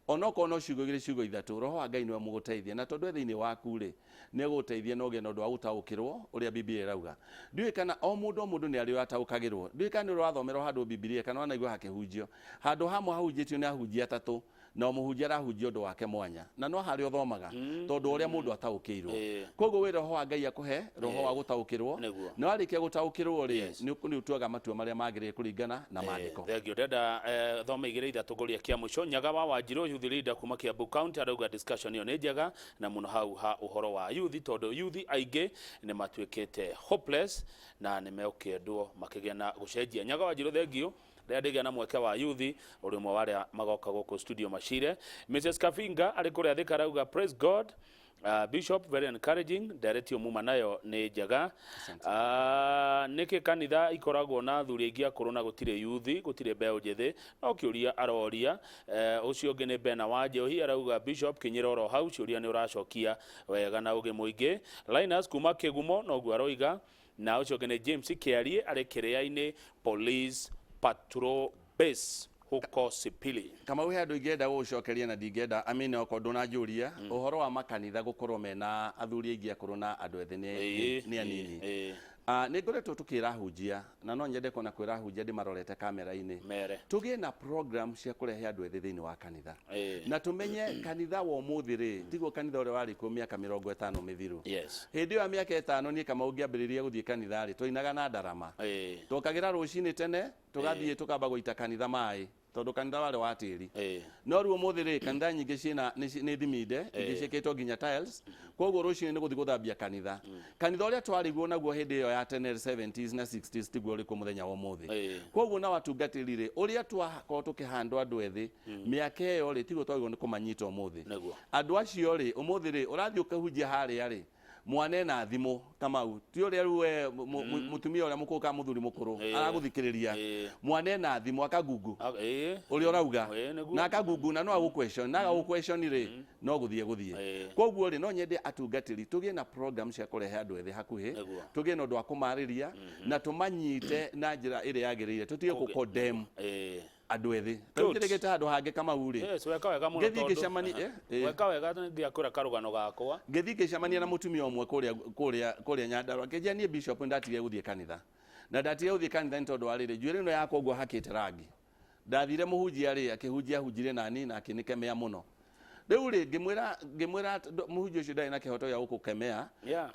Onokorwo no ciugo igĩrĩ, ciugo ithatũ, Roho wa Ngai nĩwe mũgũteithia. Na tondũ e thĩinĩ waku rĩ, nĩ egũgũteithia na ũgĩe na ũndũ wa gũtaũkĩrwo ũrĩa Bibilia ĩrauga. Ndiũĩ kana o mũndũ o mũndũ nĩ arĩ ataũkagĩrwo. Ndiũĩ kana nĩ ũrĩ wathomerwo handũ Bibilia kana wanaigua hakĩhunjio. Handũ hamwe hahunjĩtio nĩ ahunjia atatũ, na o mũhunjia arahunjia ũndũ wake mwanya. Na no harĩa ũthomaga, tondũ ũrĩa mũndũ ataũkĩirwo. Koguo wĩ Roho wa Ngai akũhe roho wa gũtaũkĩrwo. Na warĩkia gũtaũkĩrwo rĩ, nĩ ũtuaga matua marĩa magĩrĩire kũringana na maandĩko.
Thengiũ. Ndĩrenda thome igĩrĩ ithatũ ngũria kĩa mũico. Nyaga wa Wanjirũ, youth leader kuma Kiambu County, arauga discussion ĩyo nĩ njega na mũno hau ha ũhoro wa youth, tondũ youth aingĩ nĩ matuĩkĩte hopeless na nĩ megũkĩendwo makĩgĩa na gũcenjia. Nyaga wa Wanjirũ, thengiũ. Rĩrĩa ndĩgĩa na mweke wa yuthi ũrĩ ũmwe wa arĩa magoka gũkũ studio macire. Mrs Kafinga arĩ kũrĩa Thika arauga praise God. Bishop, very encouraging ndereti muma nayo nĩ njega. Nĩkĩ kanitha ikoragwo na athuri aingĩ akũrũ na gũtirĩ yuthi, gũtirĩ mbeũ njĩthĩ? No kĩũria aroria. Ũcio ũngĩ nĩ Bena wa Njohi arauga Bishop, kinyĩra oro hau, ciũria nĩ ũracokia wega na ũgĩ mũingĩ. Linus kuma Kĩgumo noguo aroiga. Na ũcio ũngĩ nĩ James Kĩarie arĩ Kĩrĩa-inĩ Police Patrol Base huko Sipili.
Kamau, he andũ ingĩenda gũgũcokeria na ndingĩenda, I mean, okorwo ndũnanjũria ũhoro wa makanitha gũkorwo mena athuri aingĩ akũrũ na andũ ethĩ nĩ anini. Nĩ ngoretwo tũkĩra hunjia na no nyende kuona kwĩra hunjia ndĩmarorete kamera-inĩ
mere
tũgĩe na program cia kũrehe andũ ethĩ thĩinĩ wa kanitha na tũmenye kanitha wa ũmũthĩ rĩ tiguo kanitha ũrĩa warĩ kuo mĩaka 50 mĩthiru. Hĩndĩ ĩyo ya mĩaka 5 niĩ Kamau ngĩambĩrĩria gũthiĩ kanitha rĩ, twainaga na ndarama. Twokagĩra rũcinĩ tene tũgathiĩ tũkamba gũita kanitha maĩ tondũ kanitha warĩ wa tĩri. No rĩu ũmũthĩ rĩ, kanitha nyingĩ ciĩna nĩ thiminde, ingĩ ciĩkĩtwo nginya tiles, koguo rũcinĩ nĩ gũthiĩ gũthambia kanitha. Kanitha ũrĩa twarĩguo naguo hĩndĩ ĩyo ya tene 70s na 60s tiguo ũrĩ kuo mũthenya wa ũmũthĩ. Koguo na watungatĩri rĩ, ũrĩa twakorwo tũkĩhandwo andũ ethĩ mĩaka ĩyo rĩ, tiguo twagĩrĩirwo nĩ kũmanyita ũmũthĩ. Andũ acio rĩ, ũmũthĩ rĩ, ũrathiĩ ũkĩhunjia harĩa rĩ, mwana ena thimũ Kamau, ti ũrĩa rĩu we mũtumia ũrĩa mũkũrũ kana mũthuri mũkũrũ aragũthikĩrĩria. Mwana ena thimũ akagungu ũrĩa ũrauga na akagungu na no agũ question na agagũ question rĩ, no gũthiĩ gũthiĩ. Koguo rĩ, no nyende atungatĩri tũgĩe na program cia kũrehe andũ ethĩ hakuhĩ, tũgĩe na ũndũ wa kũmarĩria na tũmanyite na njĩra ĩrĩa yagĩrĩire, tũtige gũ condemn andũ ethĩ. Rĩu njĩrĩgĩte handũ hangĩ Kamau rĩ,
Yes, weka wega mũno.
Ngĩthiĩ
tondũ
ngĩcemania
weka wega ngĩakwĩra karũgano gakwa.
Ngĩthiĩ ngĩcemania na mũtumia ũmwe kũrĩa Nyandarua, ngĩnjĩra niĩ bishop nĩndatigire gũthiĩ kanitha, na ndatigire gũthiĩ kanitha nĩ tondũ wa rĩrĩ, njuĩrĩ ĩno yakwa ũguo hakĩte rangi, ndathire mũhunjia rĩ, akĩhunjia hunjire nani na akĩnĩkemea mũno. Rĩu rĩ, ngĩmwĩra mũhunjia ũcio ndarĩ na kĩhoto gĩa gũkũkemea,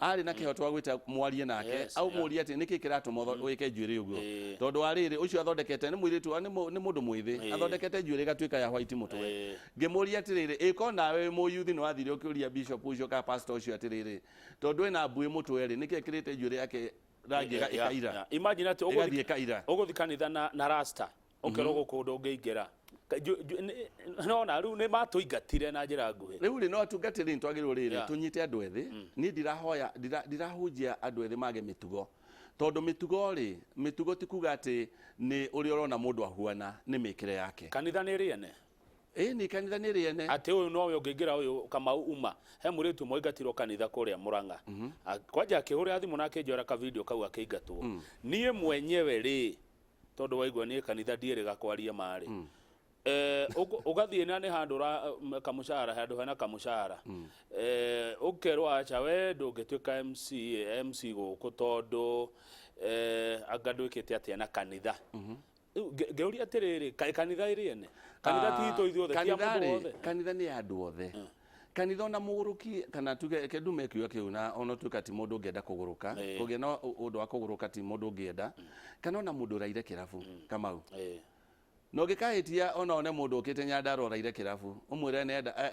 arĩ na kĩhoto gĩa gwĩta mwarie nake, au mũrie atĩ nĩkĩ kĩratũma wĩke njuĩrĩ ũguo, tondũ wa rĩrĩ, ũcio athondekete nĩ mũirĩtu, nĩ mũndũ mwĩthĩ, athondekete njuĩrĩ ĩgatuĩka ya white mũtwe. Ngĩmũria atĩrĩrĩ, ĩko nawe wĩ mũyuthi nĩ wathire ũkĩũria bishop ũcio kana pastor ũcio atĩrĩrĩ, tondũ ena mbuĩ mũtwe rĩ, nĩkĩ ekĩrĩte njuĩrĩ yake rangi ĩkaira?
Imagine atĩ
Ĩgathiĩ ĩkaira.
Ũgũthiĩ kanitha na rasta, ũkerwo gũkũ ndũngĩingĩra. Nona rĩu nĩ matũingatire na njĩra nguhĩ.
Rĩu rĩ, no atungatĩri nĩ twagĩrĩirwo rĩrĩ tũnyite andũ ethĩ. Niĩ ndirahoya, ndirahunjia andũ ethĩ mage mĩtugo, tondũ mĩtugo rĩ, mĩtugo ti kuga atĩ nĩ ũrĩa ũrona mũndũ ahuana, nĩ mĩkĩre yake.
Kanitha nĩ rĩene.
Ĩĩ, nĩ kanitha nĩ rĩene.
Atĩ ũyũ nowe ũngĩingĩra, ũyũ Kamau uma. He mũirĩtu ũmwe waingatirwo kanitha kũrĩa Murang'a. Kwanja akĩhũrĩra thimũ na akĩnjoera ka video kau akĩingatwo. Niĩ mwenyewe rĩ, tondũ waigua niĩ kanitha ndiĩrĩga kwaria marĩ. Ũgathiĩ na nĩ handũ kamũcara, handũ hena kamũcara. Ũkerwo aca we ndũngĩtuĩka MC gũkũ tondũ anga ndwĩkĩte atĩa na kanitha. Rĩu ngĩũria atĩrĩrĩ, kaĩ kanitha ĩrĩ ene? Kanitha ti itũ ithuothe, ti ya
Kanitha
mũndũ
rĩ,
wothe.
Kanitha nĩ ya andũ othe. Kanitha ona mũgũrũki, kana tuge reke ndume kiugo kĩu, na ona tuĩka ti mũndũ ũngĩenda kũgũrũka, kũgĩa na ũndũ wa kũgũrũka ti mũndũ ũngĩenda, kana ona mũndũ ũraire kĩrabu, Kamau. Na ũngĩkahĩtia ona one mũndũ ũkĩte Nyandarua ũraire kĩrabu, ũmwĩre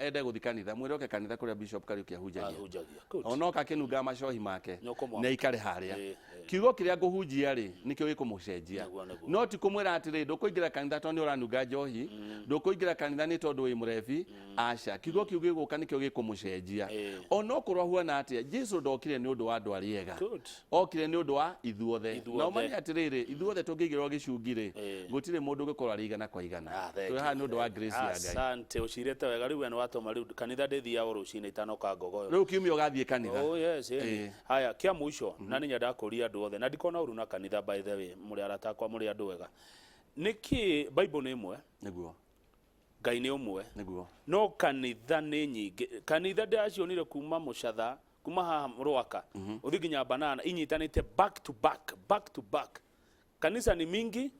ende gũthiĩ kanitha, mwĩre oke kanitha kũrĩa Bishop Kariuki ahunjagia.
Ahunjagia. Good.
Ona oka akĩnungaga macohi make,
Nĩ ũkũmwamũkĩra.
na aikare harĩa. Kiugo kĩrĩa ngũhunjia rĩ, nĩkĩo gĩkũmũcenjia.
Nĩguo, nĩguo.
No ti kũmwĩra atĩrĩ, ndũkũingĩra kanitha tondũ nĩ ũranunga njohi, ndũkũingĩra kanitha nĩ tondũ wĩ mũrebi, aca. Kiugo kĩu gĩgũka nĩkĩo gĩkũmũcenjia. Ona okorwo ahuana atĩa, Jesu ndokire nĩ ũndũ wa andũ arĩa ega.
Good.
Okire nĩ ũndũ wa ithuothe.
Ithuothe.
Na ũmenye atĩrĩrĩ, ithuothe tũngĩigĩrwo gĩcungi rĩ, gũtirĩ mũndũ ũngĩkorwo arĩ igana kwa igana.
Ah, thank
Twĩ
you.
haha nĩ ũndũ wa grace ya Ngai.
Asante, ũcirĩte wega. Rĩu we nĩ watũma rĩu kanitha ndĩthiaga o rũcinĩ itanoka ngogoyo.
Rĩu kiumia ũgathiĩ kanitha.
Oh yes, ĩni. Haya, kĩa mũico, na nĩ nyendaga kũria andũ othe, na ndikona ũru na kanitha, by the way, mũrĩ arata akwa, mũrĩ andũ ega. Nĩkĩ Bible nĩ ĩmwe? Ngai nĩ ũmwe. No kanitha nĩ nyingĩ. Kanitha ndĩracionire kuma Mũcatha, kuma haha Rwaka, ũthiĩ nginya Banana, inyitanĩte back to back, back to back. Kanisa ni mingi,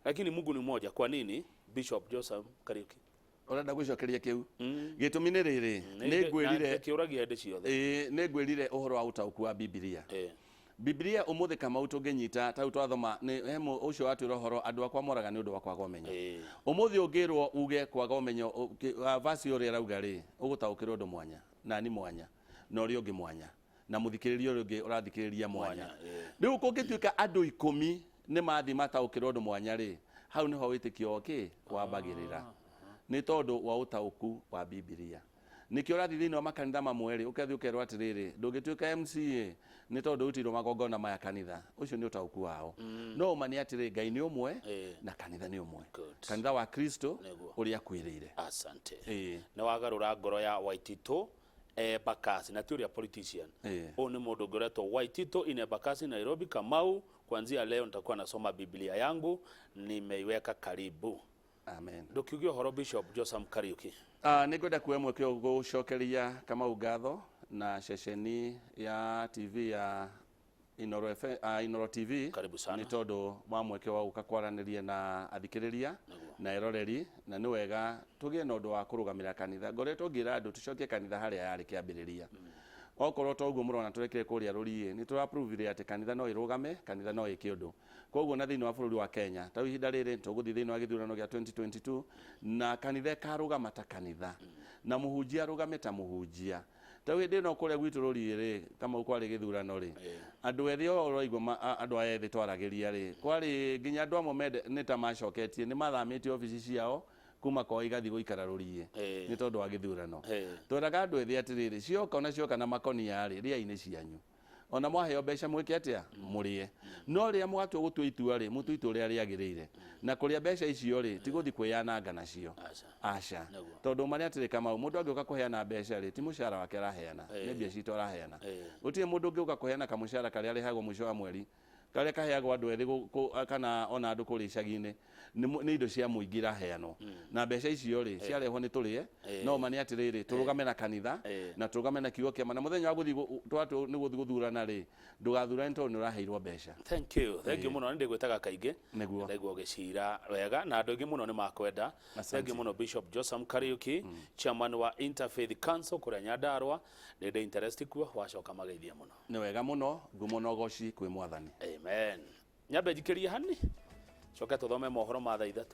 lakini Mungu ni mmoja. Kwa nini? Bishop Joseph Kariuki.
Ũrenda gũcokeria kĩu? Gĩtũmi nĩ rĩrĩ, nĩ ngwĩrire
kĩũragia hĩndĩ ciothe.
Ĩĩ, nĩ ngwĩrire ũhoro wa ũtaũku wa Bibilia. Bibilia ũmũthĩ Kamau tũngĩnyita ta rĩu twathoma nĩ he ũcio watwĩra ũhoro andũ akwa moraga nĩ ũndũ wa kwaga ũmenyo. Ũmũthĩ ũngĩrwo uge kwaga ũmenyo, verse ũrĩa ĩrauga rĩ, ũgũtaũkĩrwo ũndũ mwanya, nani mwanya, na ũrĩa ũngĩ mwanya, na mũthikĩrĩria ũrĩa ũngĩ ũrathikĩrĩria mwanya.
Mwanya.
Rĩu kũngĩtuĩka andũ 10 nĩ mathiĩ mataũkĩrwo ũndũ mwanya rĩ, Hau nĩho wĩtĩkio wa wambagĩrĩra, nĩ tondũ wa ũtaũku wa Bibilia. Nĩkĩo ũrathiĩ thĩinĩ wa makanitha mamwe rĩ, ũkathiĩ ũkerwo atĩrĩrĩ, ndũngĩtuĩka MCA nĩ tondũ ũrutĩirwo magongona maya kanitha. Ũcio nĩ ũtaũku wao. No ũma nĩ atĩrĩ, Ngai nĩ ũmwe na kanitha nĩ ũmwe.
Good.
Kanitha wa Kristo
Nĩguo.
ũrĩa akwĩrĩire.
Asante.
Ĩĩ.
Nĩ wagarũra ngoro ya Waititũ Embakasi, na ti ũrĩa politician. Ũyũ nĩ mũndũ ũngĩ ũretwo Waititũ in Embakasi, Nairobi. Kamau, kuanzia leo nitakuwa nasoma Biblia yangu, nimeiweka karibu.
Amen.
Ndũkiuge ũhoro, Bishop Josam Kariuki.
Nĩ ngwenda kuoya mweke ũyũ gũcokeria Kamau ngatho na ceceni ya TV ya Inoro, FM, Inoro TV.
Karibu sana.
Nĩ tondũ wa mweke wa gũka kwaranĩria na athikĩrĩria na eroreri, na nĩ wega tũgĩe na ũndũ wa kũrũgamĩrĩra kanitha. Ngoretwo ngĩra andũ tũcokie kanitha harĩa yarĩ kĩambĩrĩria. Okorwo to ũguo mũrona tũrekire kũrĩa rũriĩ, nĩ tũraprovire atĩ kanitha no ĩrũgame, kanitha no ĩke ũndũ. Koguo na thĩinĩ wa bũrũri wa Kenya ta ihinda rĩrĩ tũgũthiĩ thĩinĩ wa gĩthurano gĩa 2022, na kanitha ĩkarũgama ta kanitha na mũhunjia arũgame ta mũhunjia. Ta hĩndĩ ĩno kũrĩa gwitũ rũriĩ rĩ, Kamau, kwarĩ gĩthurano rĩ, andũ ethĩ o ũraigua andũ aya ethĩ twaragĩria rĩ, kwarĩ nginya andũ amwe mende nĩ ta macoketie nĩ mathamĩtie obici ciao kuma kwao igathiĩ gũikara rũriĩ nĩ tondũ wa gĩthurano. Tweraga andũ ethĩ atĩrĩrĩ, cioka ona cioka na makonia rĩ, rĩai-inĩ cianyu, ona mwaheo mbeca mwĩke atĩa, mũrĩe, no rĩrĩa mũgatua gũtua itua rĩ, mũtue itua ũrĩa rĩagĩrĩire, na kũrĩa mbeca icio rĩ, ti gũthiĩ kwĩyananga nacio.
Aca.
Aca.
Nĩguo.
Tondũ marĩa atĩrĩ, Kamau, mũndũ angĩũka kũheana mbeca rĩ, ti mũcara wake araheana, nĩ mbia citũ araheana. Gũtirĩ mũndũ ũngĩũka kũheana kamũcara karĩa arĩhagwo mũico wa mweri, karĩa kaheagwo andũ ethĩ kana ona andũ kũrĩa icagi-inĩ. Nĩ indo cia mũingĩ iraheanwo, na mbeca icio rĩ, ciarehwo nĩ tũrĩe. No ma nĩ atĩrĩrĩ, tũrũgame na kanitha na tũrũgame na kiugo kĩama, na mũthenya wa gũthiĩ twatua nĩ gũthiĩ gũthurana rĩ, ndũgathurane tondũ nĩ ũraheirwo mbeca.
Thank you, thank you mũno. Nĩ ndĩgwĩtaga kaingĩ.
Nĩguo.
Ndaigua ũgĩcira wega na andũ aingĩ mũno nĩ makwenda.
Asante.
Thank you mũno, Bishop Josam Kariuki, chairman wa Interfaith Council kũrĩa Nyandarua. Nĩ ndĩ interest kuo, wacoka mageithie mũno.
Nĩ wega mũno, ngumo na ũgoci kwĩ Mwathani.
Amen. Nyambe njikĩrie hani, coke tũthome mohoro ma thaa 3.